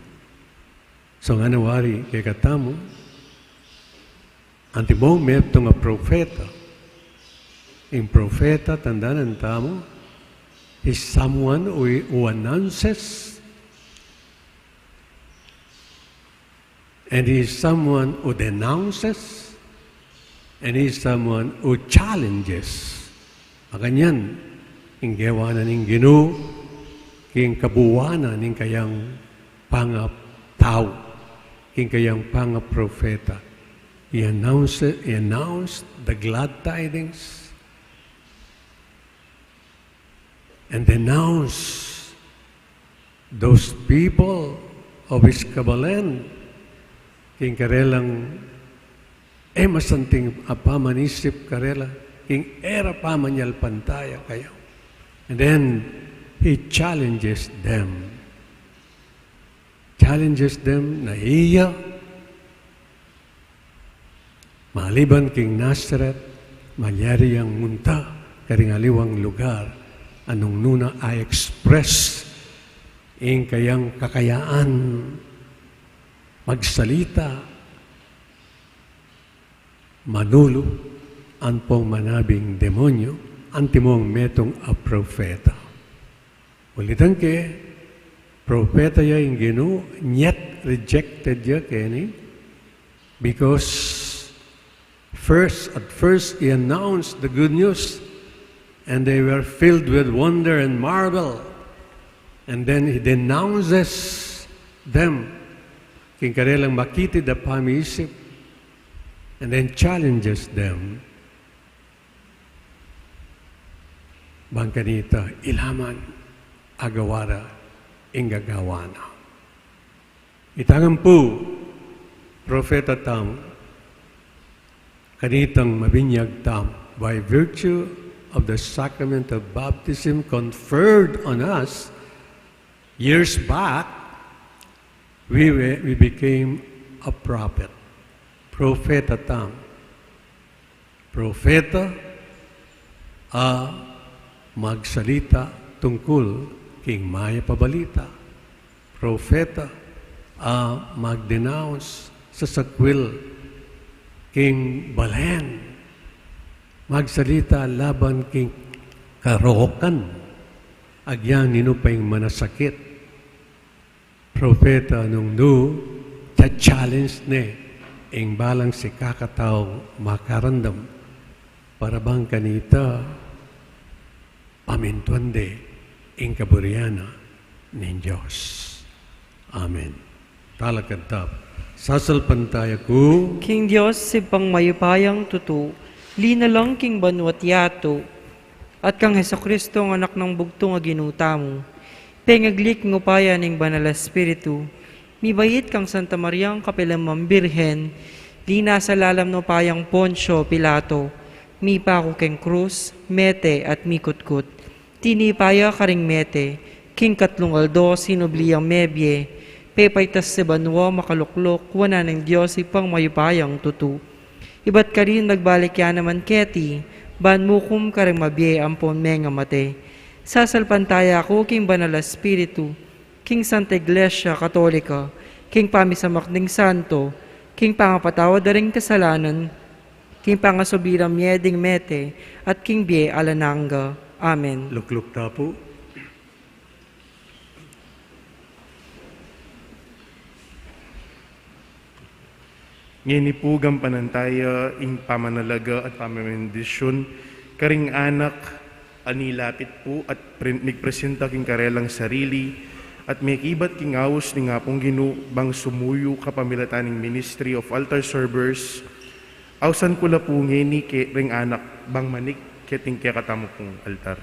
So, ngana wari kekatamu, antimong metung a propeta. Ing propeta, tandanan tamu, is someone who, who announces, and he is someone who denounces, and he is someone who challenges. Makanyan ing gewa na ning Ginu king kabuuan na ning kayang pangatau, king kayang pangapropeta. He announced, he announced the glad tidings and denounced those people of his kabalen, king karelang e masanting a pamanisip karela, king e ra pamanyalpantaya kaya. And then he challenges them. Challenges them na iya, maliban king Nazaret, malyari yang munta karing aliwang lugar a nung nu na a-express ing kayang kakayaan magsalita, manulu, ampong manabing demonyu, antimong metung a propeta. Ulitan ke, propeta ya ing Ginu, yet rejected ya keni, because first, at first, he announced the good news, and they were filled with wonder and marvel. And then he denounces them. King karelang makitid a pamisip, and then challenges them. Bang kanita, ilaman, agawa ra ing gagawa na. Itang ampu, propeta tamu, kanitang mabinyag tamu, by virtue of the sacrament of baptism conferred on us years back, We, we, we became a prophet. Propeta tamu. Propeta a magsalita tungkul king mayap a balita. Propeta a mag-denounce, sasakwil king balen. Magsalita laban king karokan. Agyang ninu pa ing manasakit. Propeta nung nu, cha-challenge ne ing balang sikakatau makarandam, para bang kanita pamintuan de ing kaburian na ning Dios. Amen. Talakad tamu. Sasalpantaya ku king Dios, Ibpang mayupayang tutu, linalang king banua't yatu, at kang Jesucristo, ang Anak nang bugtung a Ginu tamu, pengagli king upaya ning Banal a Espiritu, mibait kang Santa Mariang kapilan man Birhen, linasa lalam ning upayang Poncio Pilato, mipaku king krus, mete at mikutkut. Tinipa ya karing mete, king katlung aldo sinubli yang mebie, pepaitas ya banua makalukluk wanan ning Dios Ibpang mayupayang tutu. Ibat karin magbalik ya naman keti, ban mukum karing mabie ampon mengamate. Sasalpantaya ku king Banal a Espiritu, king Santa Iglesia Katolika, king pamisamak ding santo, king pangapatawad da ring kasalanan, king pangasubli ra mie ding mete, at king bie alang angga. Amen. Lukluk ta pu. Ngeni pu gampanan taya ing pamanalaga at pamabendisyun karing anak a nilapit pu at pre-, migpresenta king karelang sarili at mekibat king aus ning Apung Ginu bang sumuyu kapamilatan ning Ministry of Altar Servers. Ausan ku la pu ngeni karing anak bang manik keting kekatamu pung altar.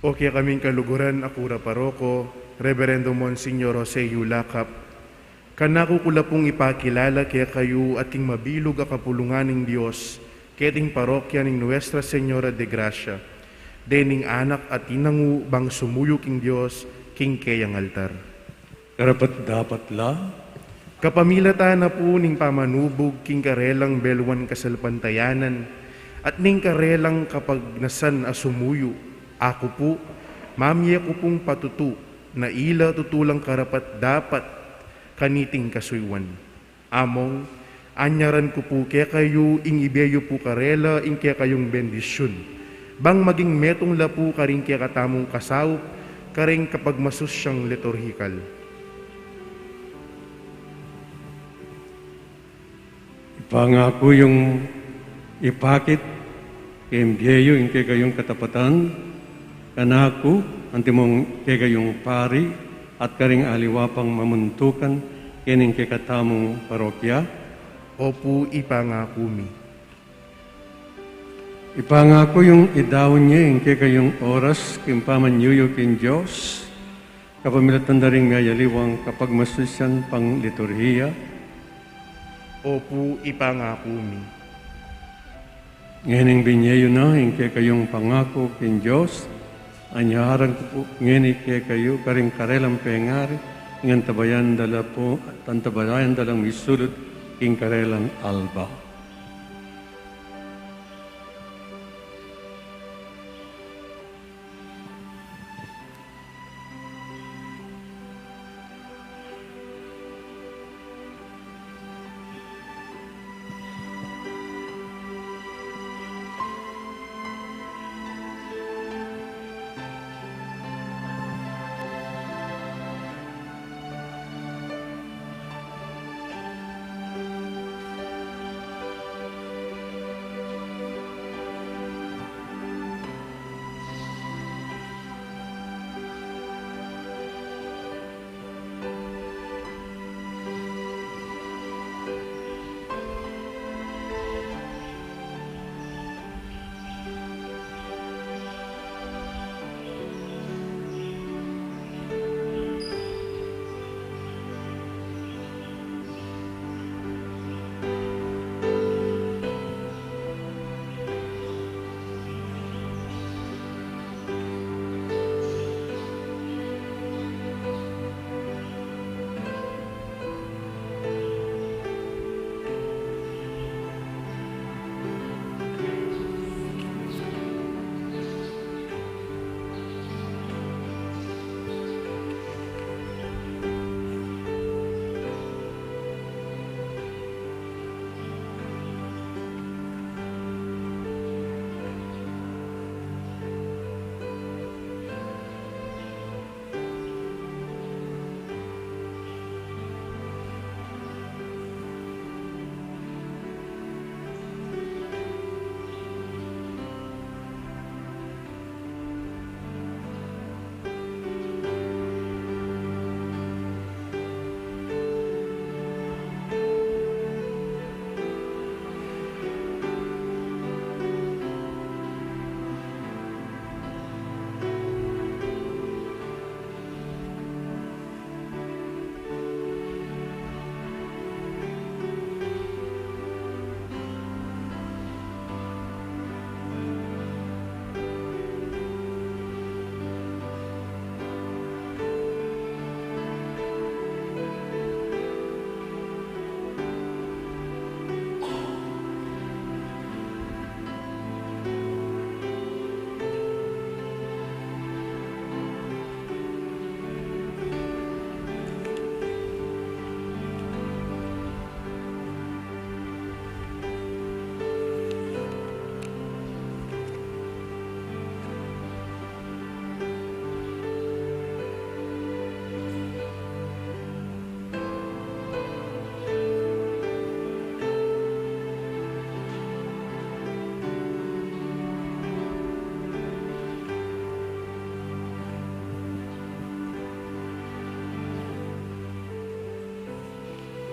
O kekaming kaluguran a kura paroko, Reverendo Monsignor Jose Yulacap, kanaku ku la pung ipakilala kekayu ating mabilug a kapulungan ning Dios, keting parokya ning Nuestra Señora de Gracia, dening anak a tinangu bang sumuyu king Dios, king keyang altar. Karapat-dapat la. Kapamilatan na pu ning pamanubug king karelang beluan kasalpantayanan at ning karelang kapagnasan a sumuyu, aku pu, mamie ku pung patutu na ila tutu lang karapat-dapat kaniting kasuyuan. Among, anyaran ku pu kekayu ing ibie yu pu karela ing kekayung bendisyun, bang maging metung la pu karing kekatamung kasaup karing kapagmasusyang liturhikal. Ipangaku yung ipakit king bie yu ing kekayung katapatan, kanaku, antimong kekayung pari, at karing aliwa pang mamuntukan kening kekatamung parokya? Opu, ipangaku mi. Ipangaku yung idaun ye ing kekayung oras king pamanyuyu king Dios, kapamilatan da ring miyayaliwang kapagmasusyan pang liturhiya? Opu, ipangaku mi. Ngening binye yu na ing kekayung pangaku king Dios, anyaran ku pu ngeni kekayu karing karelang pengari, ing antabayanan da la pu, antabayanan da lang misulut king karelang alba.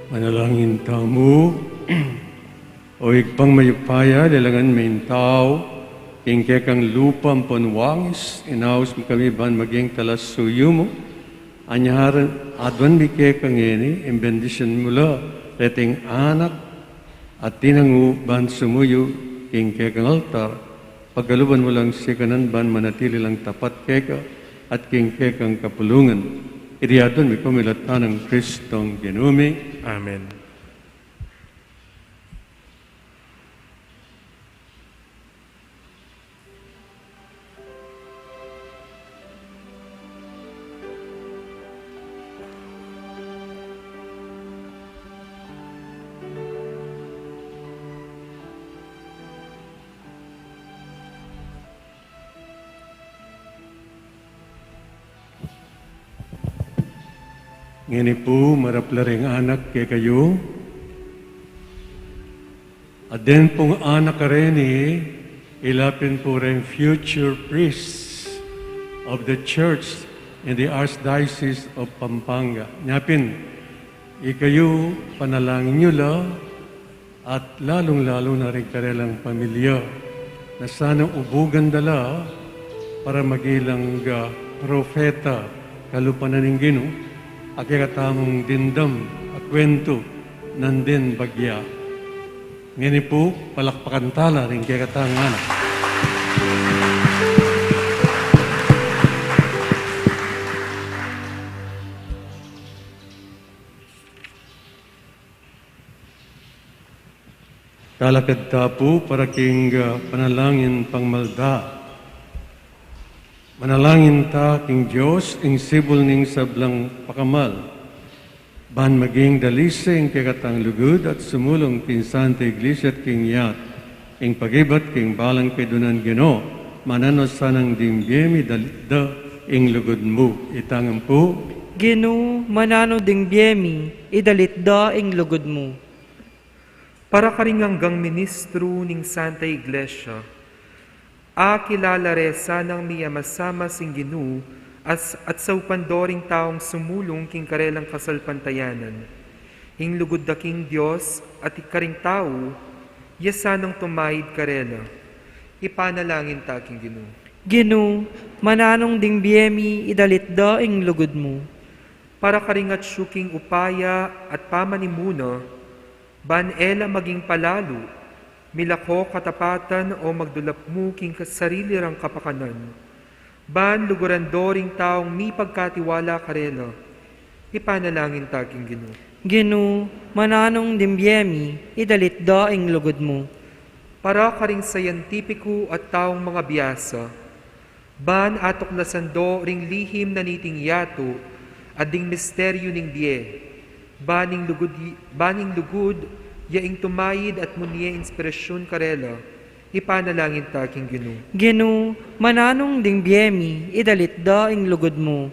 Manalangin tamu. O Ibpang mayupaya, lelangan me ing tau king kekang lupa ampon wangis, inaus mu kami ban maging talasuyu mu. Anya aduan mi keka ngeni ing bendisyun mu la reting anak at tinangu ban sumuyu king kekang altar. Pagkaluban mu lang sikanan ban manatili lang tapat keka at king kekang kapulungan. Iti aduan mi pu king lagyu nang Kristong Ginu mi. Amen. Ngeni pu, marap la ring anak kekayu. At den pung anak kareni, ila pin pu ring future priests of the church in the Archdiocese of Pampanga. Nya pin, ikayu, panalangin yu la, at lalung-lalu na ring karelang pamilya, na sana ubugan da la para maging propeta kalupa na ning Ginu, a kekatamung dimdam a kuwentu nandin bagya. Ngeni pu, palakpakan tala ring kekatang anak. Talakad ta pu para king, ah, panalangin pangmalda. Manalangin ta king Dios, ing sibul ning sablang pakamal, ban maging dalise ing kekatang lugud at sumulung king Santa Iglesia at king yat, ing pagibat king balang kaidunan. Ginu, mananu sanang ding bie mi, idalit da ing lugud mu. Itang ampu. Ginu, mananu ding bie mi, idalit da ing lugud mu. Para karing anggang ministru ning Santa Iglesia, a kilala re sanang miyamasamas ing Ginu at, at saupan do ring taung sumulung king karelang kasalpantayanan. Ing lugud da king Dios at karing tau, ya sanang tumaid karela. Ipanalangin ta king Ginu. Ginu, mananu ding bie mi, idalit da ing lugud mu. Para karing atyu king upaya at pamanimuna, ban e la maging palalu, milako katapatan o magdulap mu king sarili rang kapakanan. Ban luguran do ring taung mipagkatiwala karela. Ipanalangin ta king Ginu. Ginu, mananu ding bie mi, idalit da ing lugud mu. Para karing scientifico at taung mangabiasa, ban atuklasan do ring lihim na niting yatu, at ding misteryu ning bie. Ban ing lugud, ban ing lugud, ya ing tumaid at munie inspirasyun karela. Ipanalangin ta king Ginu. Ginu, mananu ding bie mi, idalit da ing lugud mu.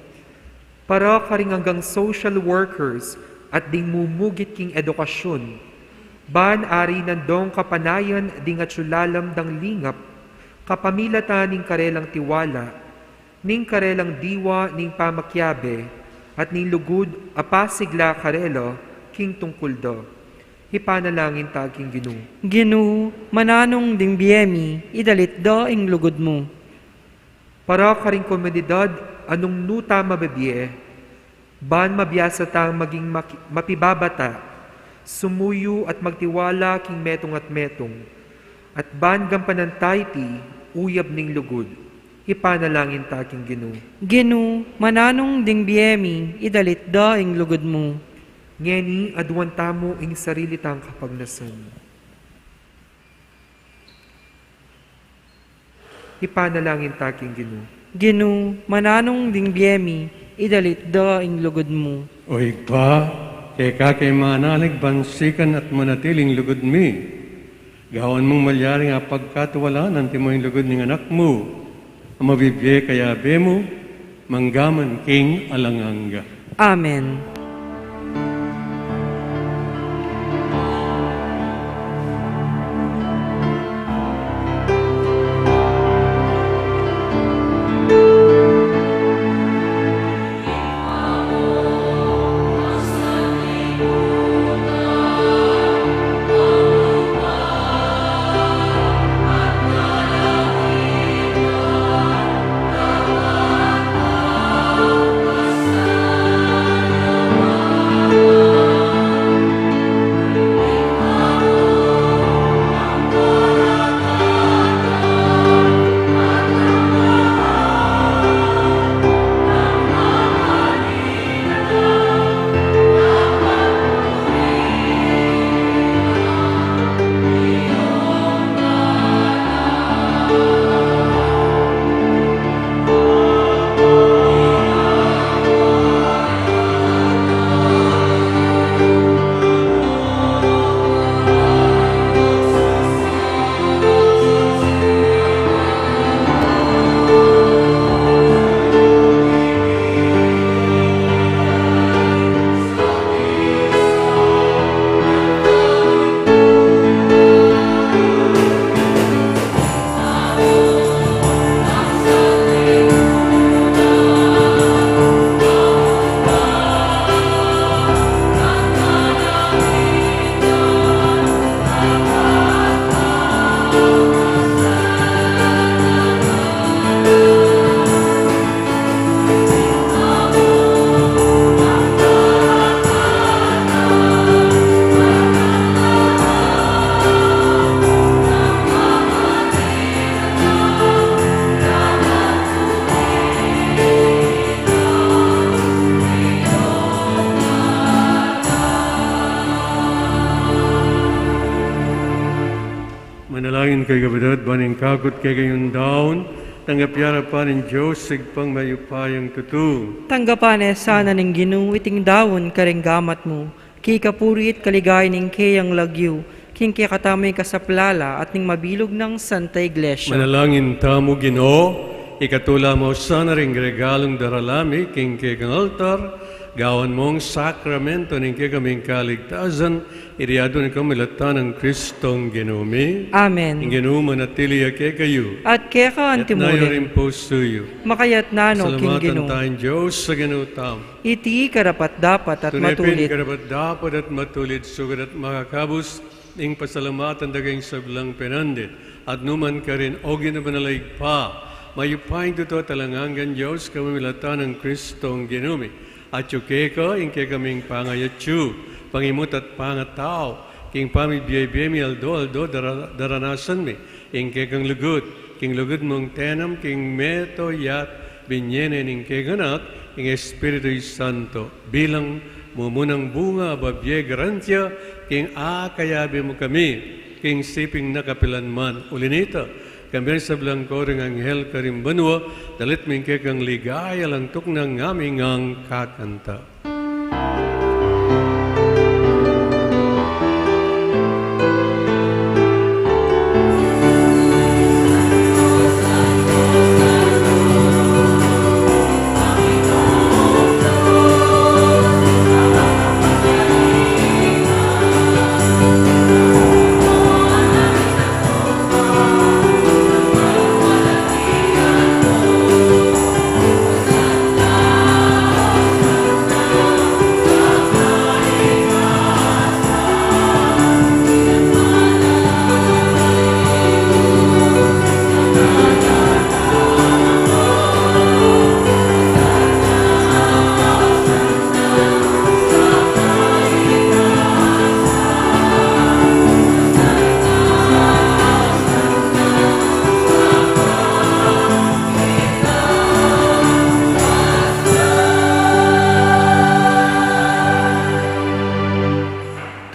Para karing anggang social workers at ding mumugit king edukasyun, ban arinan dong kapanayan ding atyu lalam dang lingap, kapamilatan ning karelang tiwala, ning karelang diwa ning pamakiabe, at ning lugud a pasigla karela king tungkul da. Ipanalangin ta king Ginu. Ginu, mananu ding bie mi, idalit da ing lugud mu. Para karing komunidad a nung nu ta mabibie, ban mabiasa tang maging maki-, mapibabata, sumuyu at magtiwala king metung at metung, at ban gampanan ta iti uyab ning lugud. Ipanalangin ta king Ginu. Ginu, mananu ding bie mi, idalit da ing lugud mu. Ngeni aduan tamu ing sarili tang kapagnasan. Ipanalangin ta king Ginu. Ginu, mananu ding bie mi, idalit da ing lugud mu. O Ibpa, keka ke manalig ban sikan at manatili ing lugud mi. Gawan mung malyari a pagkatiwalaan antimo ing lugud ning Anak mu, a mabibie kayabe mu, mangga man king alang angga. Amen. Kaya kapatad, ban ing kakut kekayung daun, tanggap ya ing arapan ning Dios, Ibpang mayupayang tutu. Tanggapan na sana ning Ginu iting daun karing gamat mu, king kapurian at kaligayan ning keyang lagyu, king kekatamung kasaplalan at ning mabilug nang Santa Iglesia. Manalangin tamu. Ginu, ikatula mu sana ring regalung daralan mi king kekang altar, gawan mung sakramento ning kekaming kaligtasan, iti adwan kami milatan nang Kristong Ginu mi. Amen. Ing Ginu manatili ya kekayu. At keka antimurin. Itas yu ring pusu yu. Makaitas no king Ginu. Pasalamatan taya ing Dios a Ginu tamu. Iti karapat-dapat at matulid. Tune pin karapat-dapat at matulid, sukat at makakabus ing pasalamatan da ka king sablang penandit at nukarin man, O Ginu a banal a Ibpa, mayupayang tutu at alang anggang Dios, kapamilatan nang Kristong Ginu mi. Atyu keka ing kekaming pangayatyu, pangimut at pangatau, king pamibie-bie mi aldo-aldo dara-, daranasan mi ing kekang lugud, king lugud mung tenam king meto ya't binie ne ning kekang Anak, ing Espiritu Santo, bilang mumunang bunga a bibie garantia king akayabe mu kami, king siping na kapilan man. Uli na nita, kambe ring sablang koro ning anghel karin banua, dalit mi ing kekang ligaya alang tuknang ngaming kakanta.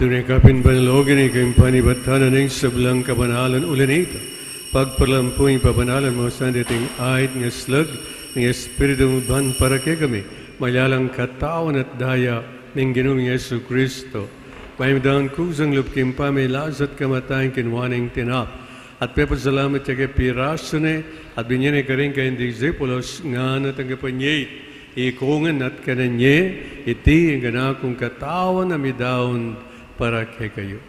Tune kapin banal, O Ginu, ika ing panibatan ning sablang kabanalan. Uli na nita, pagpalagpagan mu ing pabanalan mu sana iting ait ngeslag ning Espiritu mu ban para kekami maging katawan at daya ning Ginu ming Jesucristo. Mayupayang kusang lub king pamilasa at kamatayan, kinua ne ing tinape at pepasalamat ya ke, pirasu ne at binie ne karing kayang disipulos, ngana, tanggapan ye iti, ikongan at kanan ye, iti ing kanakung katawan a midaun para kekayu.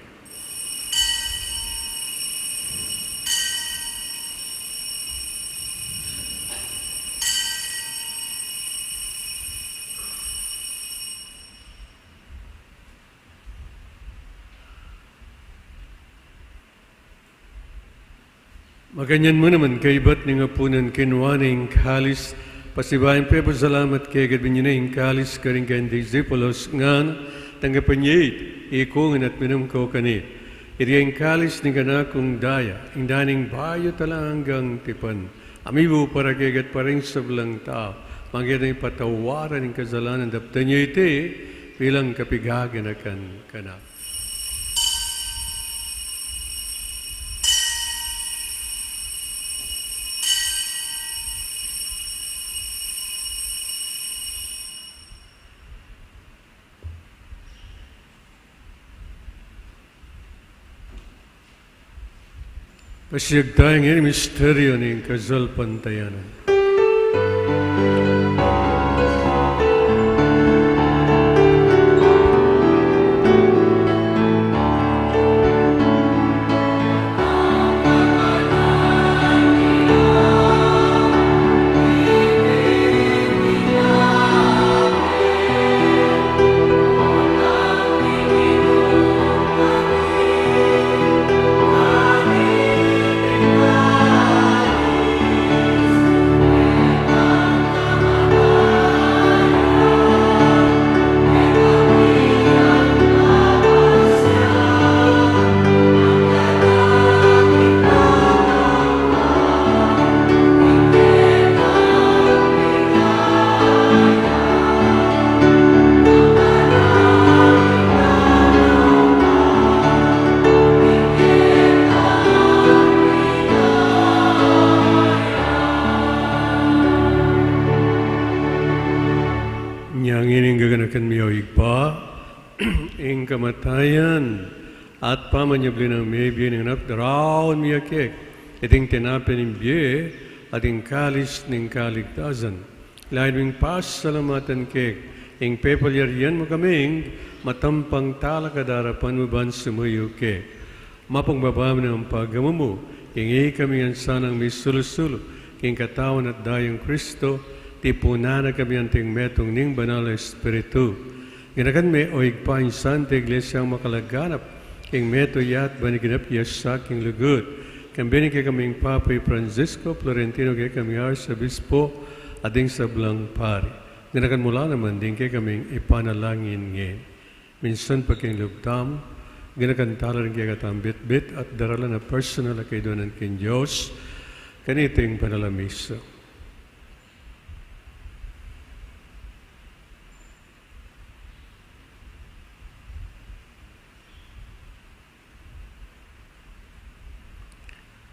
Makanyan mu naman, kaibat ning apunan, kinua ne ing kalis, pasibayu yang pepasalamat keka at binie ne ing kalis karing kayang disipulos, ngana, tanggapan ye iti, ikongan at minum kayu keni, iti ing kalis ning kanakung daya, ing daya ning bayu at alang anggang tipan, a mibu para kekayu at para king sablang tau, mangga king patawaran ning kasalanan. Daptan ye iti bilang kapaganakan kanaku. Pasiag taya ngeni king misteryu ning kasalpantayanan. Ngeni gaganakan mi, o Ibpa, ing kamatayan at pamanyubli nang mebie ning Anak, daraun mi keka iting tinape ning bie at ing kalis ning kaligtasan. Lalu ming pasalamatan keka ing pepalyarian mu kaming matampang talakad king arapan mu ban sumuyu keka. Mapakumbaba mu nang pagamu mu, king ikami ngan sanang misulu-sulu king katawan at dayang Kristo, tipunan na kami anting metung ning Banal a Espiritu. Ganakan me, o Ibpa, ing Santa Iglesia a makalaganap king meto ya at ban iganap ya sa king lugud, kambe ning kekaming Papa i Francisco, Florentino, kekaming Arsobispo, at ding sablang pari. Ganakan mu la naman ding kekaming ipanalangin ngeni. Minsan pa king lub tamu, ganakan tala ring kekatamung bitbit at daralan a personal a kaiduanan king Dios kaniting banal a misa.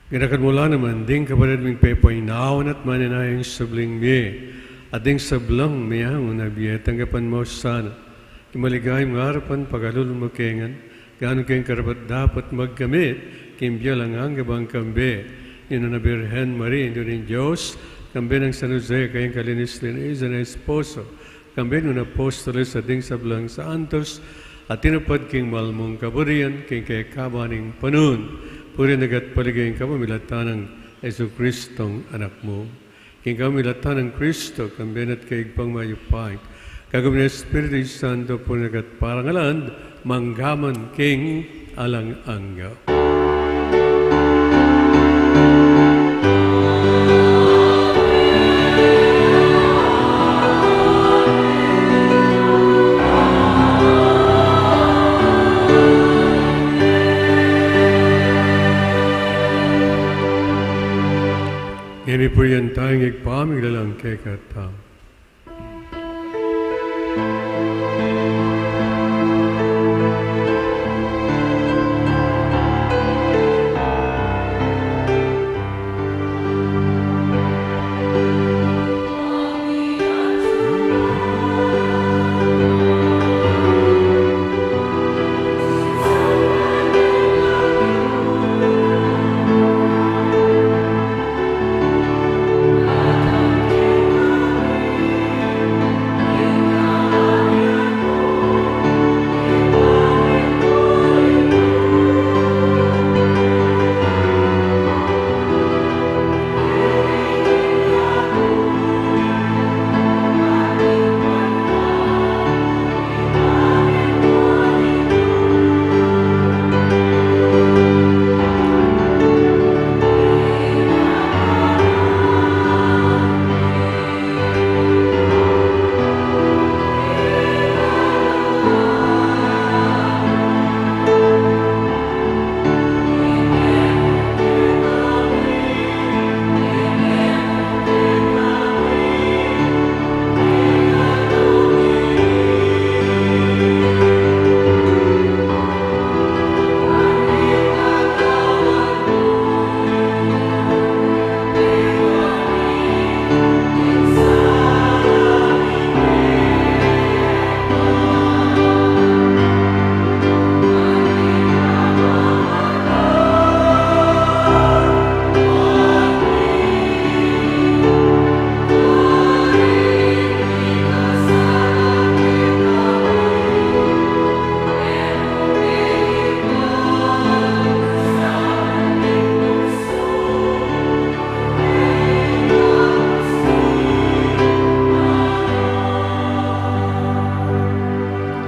Ganakan mu la naman ding kapatad ming pepainawa at manenaya king subling mie, at ding sablang meangu na bie, tanggapan mu sana king maligayang arapan, pakalulwan mu kami ngan, ganu king karapat-dapat magkamit king bie alang angga ban kambe ning Nuan a Birhen Maria, Indu ning Dios, kambe nang San Jose, kayang kalinis-linisan a esposo, kambe ning apostoles at ding sablang santos a tinupad king mal mung kaburian king kekaban ning panaun, purian at paligayan king kapamilatan nang Jesucristong Anak mu. King kapamilatan nang Kristo, kambe na at kaybat mayupaya, kayabe ning Espiritu Santo, purian at parangalan, mangga man king alang angga. Ngeni purian taya ing Ibpa ming lalang kekatamu.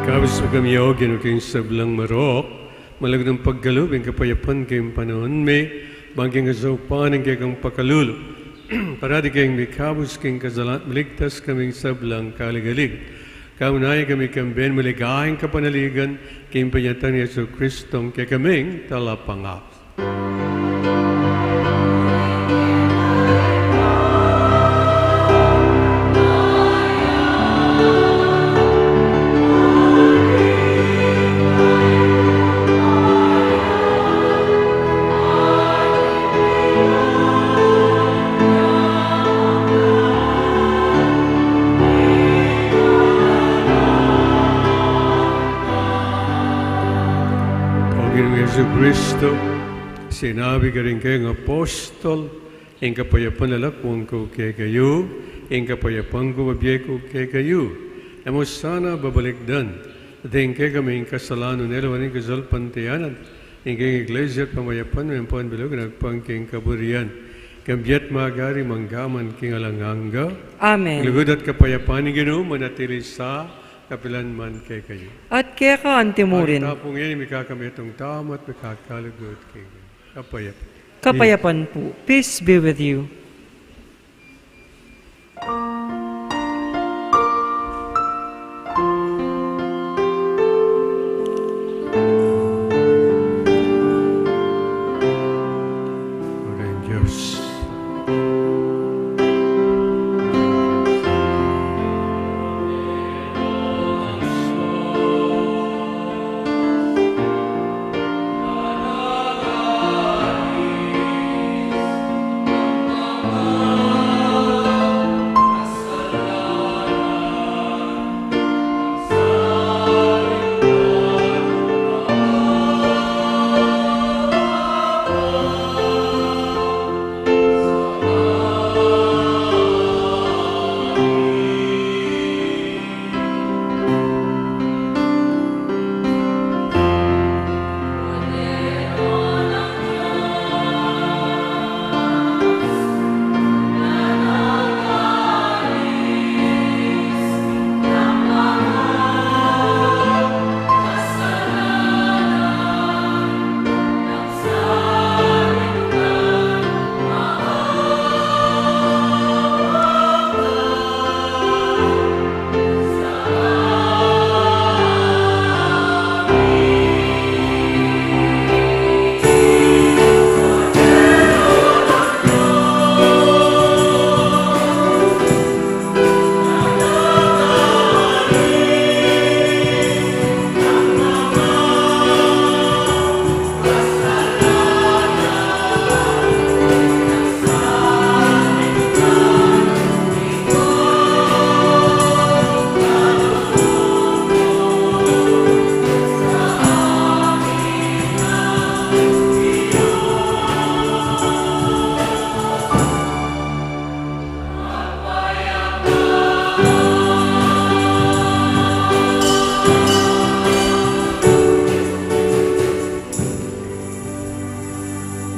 Kabus mu kami, o Ginu, king sablang marok, malugud mung pagkalub ing kapayapan king panaun mi, ban king kasaupan ning kekang pakalulu, parati kaming mikabus king kasalan, maligtas kaming sablang kaligalig. Kamunayan kami kambe ning maligayang kapanaligan, king panyatang nang Jesucristong kekaming Talapangabus. Kristo, sinabi karing kayang apostol, ing kapayapan lalam ku kekayu, ing kapayapan ku bibie ku kekayu. E mu sana babalikdan ding kekaming kasalanan, e lawan ing kasalpantayanan, ing kekang Iglesia at pamayapan mu, ampo bilug nagpang king kaburian, king bie at magari mangga man king alang angga. Amen. Lugud at kapayapan ning Ginu manatili sa kapilan man kekayu. At keka antimurin. At tapung ini, mikakamit ing tama at mikakalugud king kapayapan. Kapayapan pu. Peace be with you. Rangers.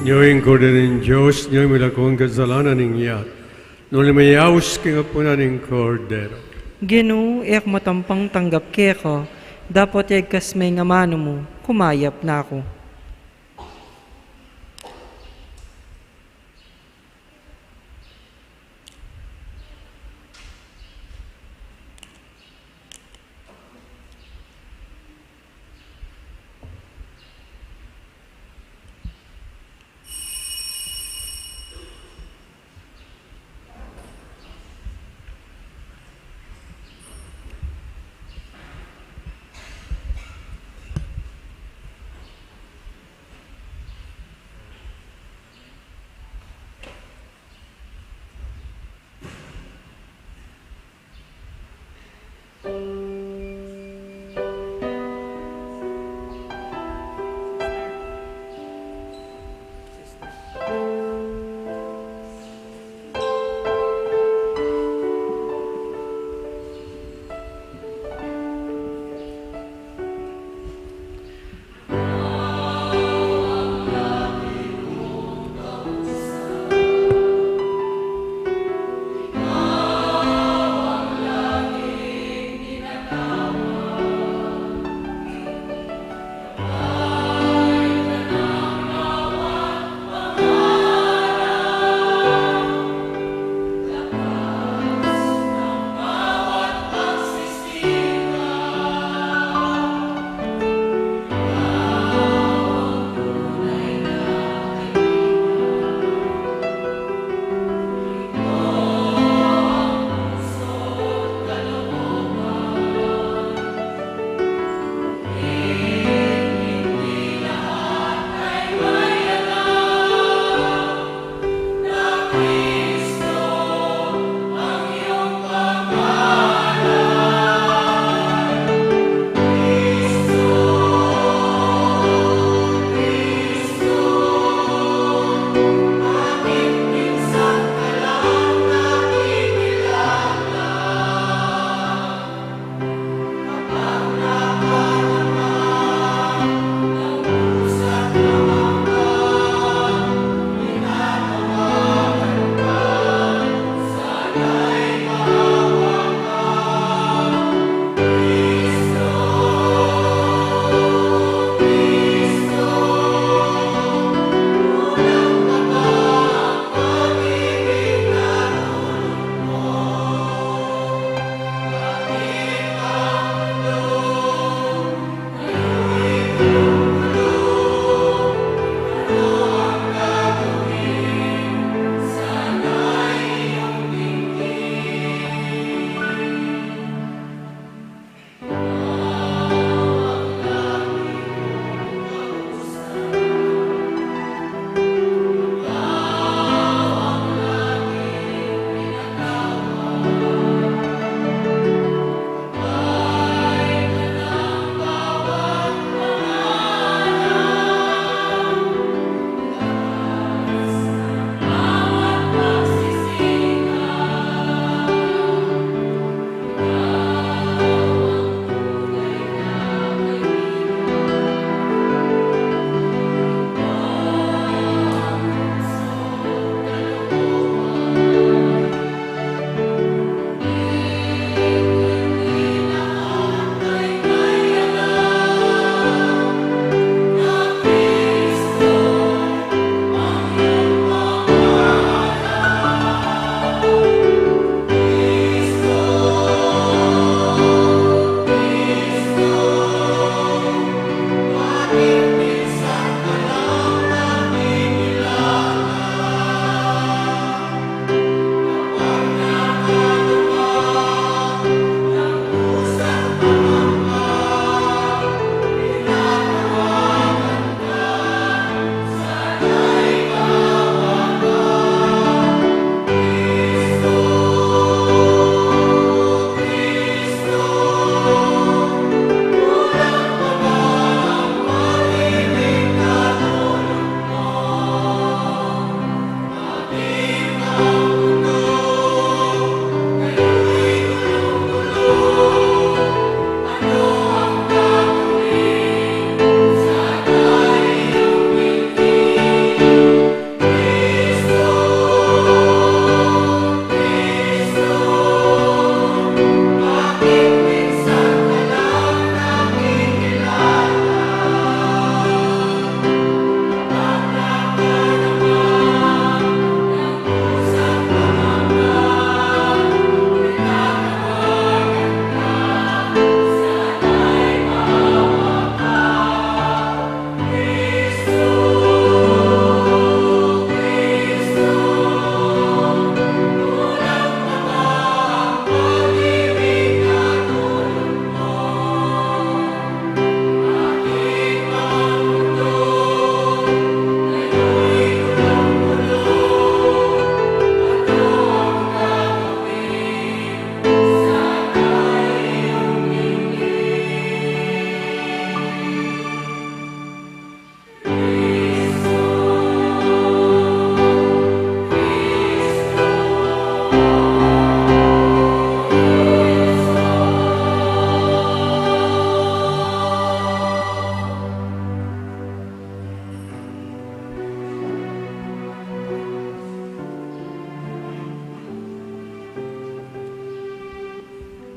Nyo ing Kordero ning Dios, nyo ing milako king kasalanan ning yat. Nune mayaus king apunan ning Kordero. Ginu, e ku matampang tanggap keka, dapot igkas me ing amanu mu, kumayap na ku.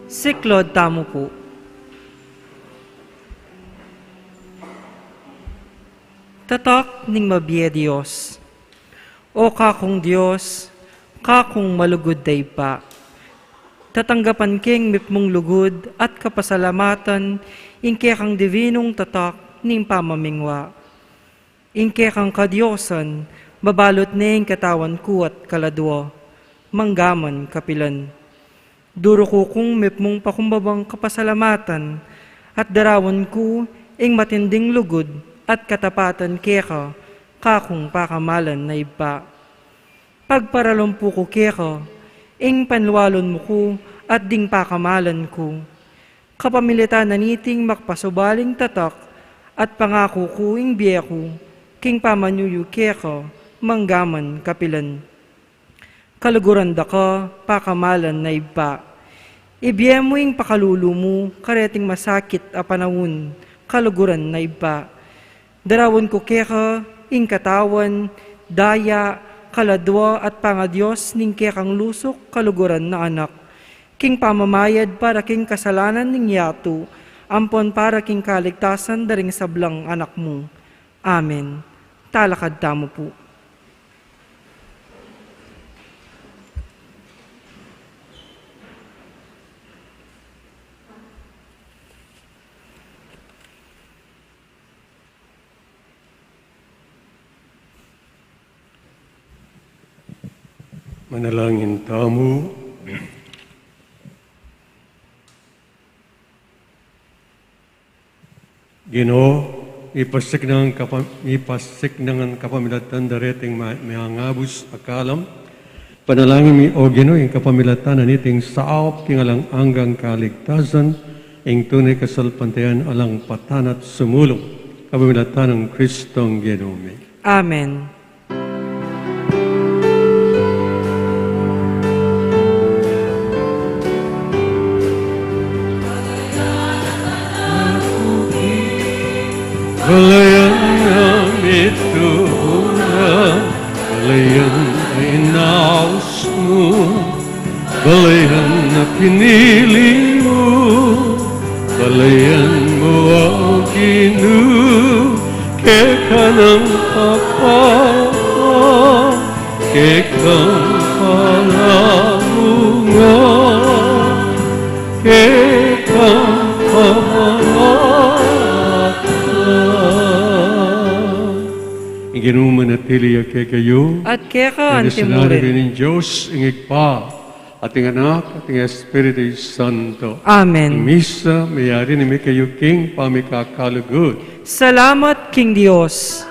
Siklaud tamu pu. Tatak ning mabie Dios. O kakung Dios, kakung malugud a Ibpa, tatanggapan keng mipmung lugud at kapasalamatan ing kekang divinung tatak ning pamamingwa. Ing kekang kadiosan, babalut ne ing katawan ku at kaladua, manggaman kapilan. Duruku kung mipmung pakumbabang kapasalamatan, at darawan ku ing matinding lugud at katapatan keka, kakung pakamalan a Ibpa. Pagparalumpu ku keka ing panwalun mu ku at ding pakamalan ku. Kapamilatan na niting makapasubaling tatak at pangaku ku ing bie ku king pamanyuyu keka, manggaman kapilan. Kaluguran da ka, pakamalan a Ibpa. Ibie mu ing pakalulu mu kareting masakit a panaun, kaluguran a Ibpa. Darawan ku keka ing katawan, daya, kaladua at pangadios ning kekang lusuk, kaluguran a Anak, king pamamayad para king kasalanan ning yatu, ampon para king kaligtasan da ring sablang anak mu. Amen. Talakad tamu pu. Manalangin tamu. Ginu, mipasik nang kapa-, mipasik nang kapamilatan da reting ma-, mangabus a kalam. Panalangin mi, O Ginu, ing kapamilatan na niting saup king alang anggang kaligtasan, ing tune kasalpantayan alang patan at sumulung. Kapamilatan nang Kristong Ginu mi. Amen. Balayan na mitubud na, balayan a inaus mu, balayan a pinili mu, balayan mu, O Ginu, keka nang papa, kekang palamungan, kekang pamamatan. Ing Ginu manatili ya kekayu. At keka anti mu rin. Ing Dios, ing Ibpa, at ing Anak, at ing Espiritu Santo. Amen. Ing misa, meyari na mi kayu king pamikakalugud. Salamat king Dios.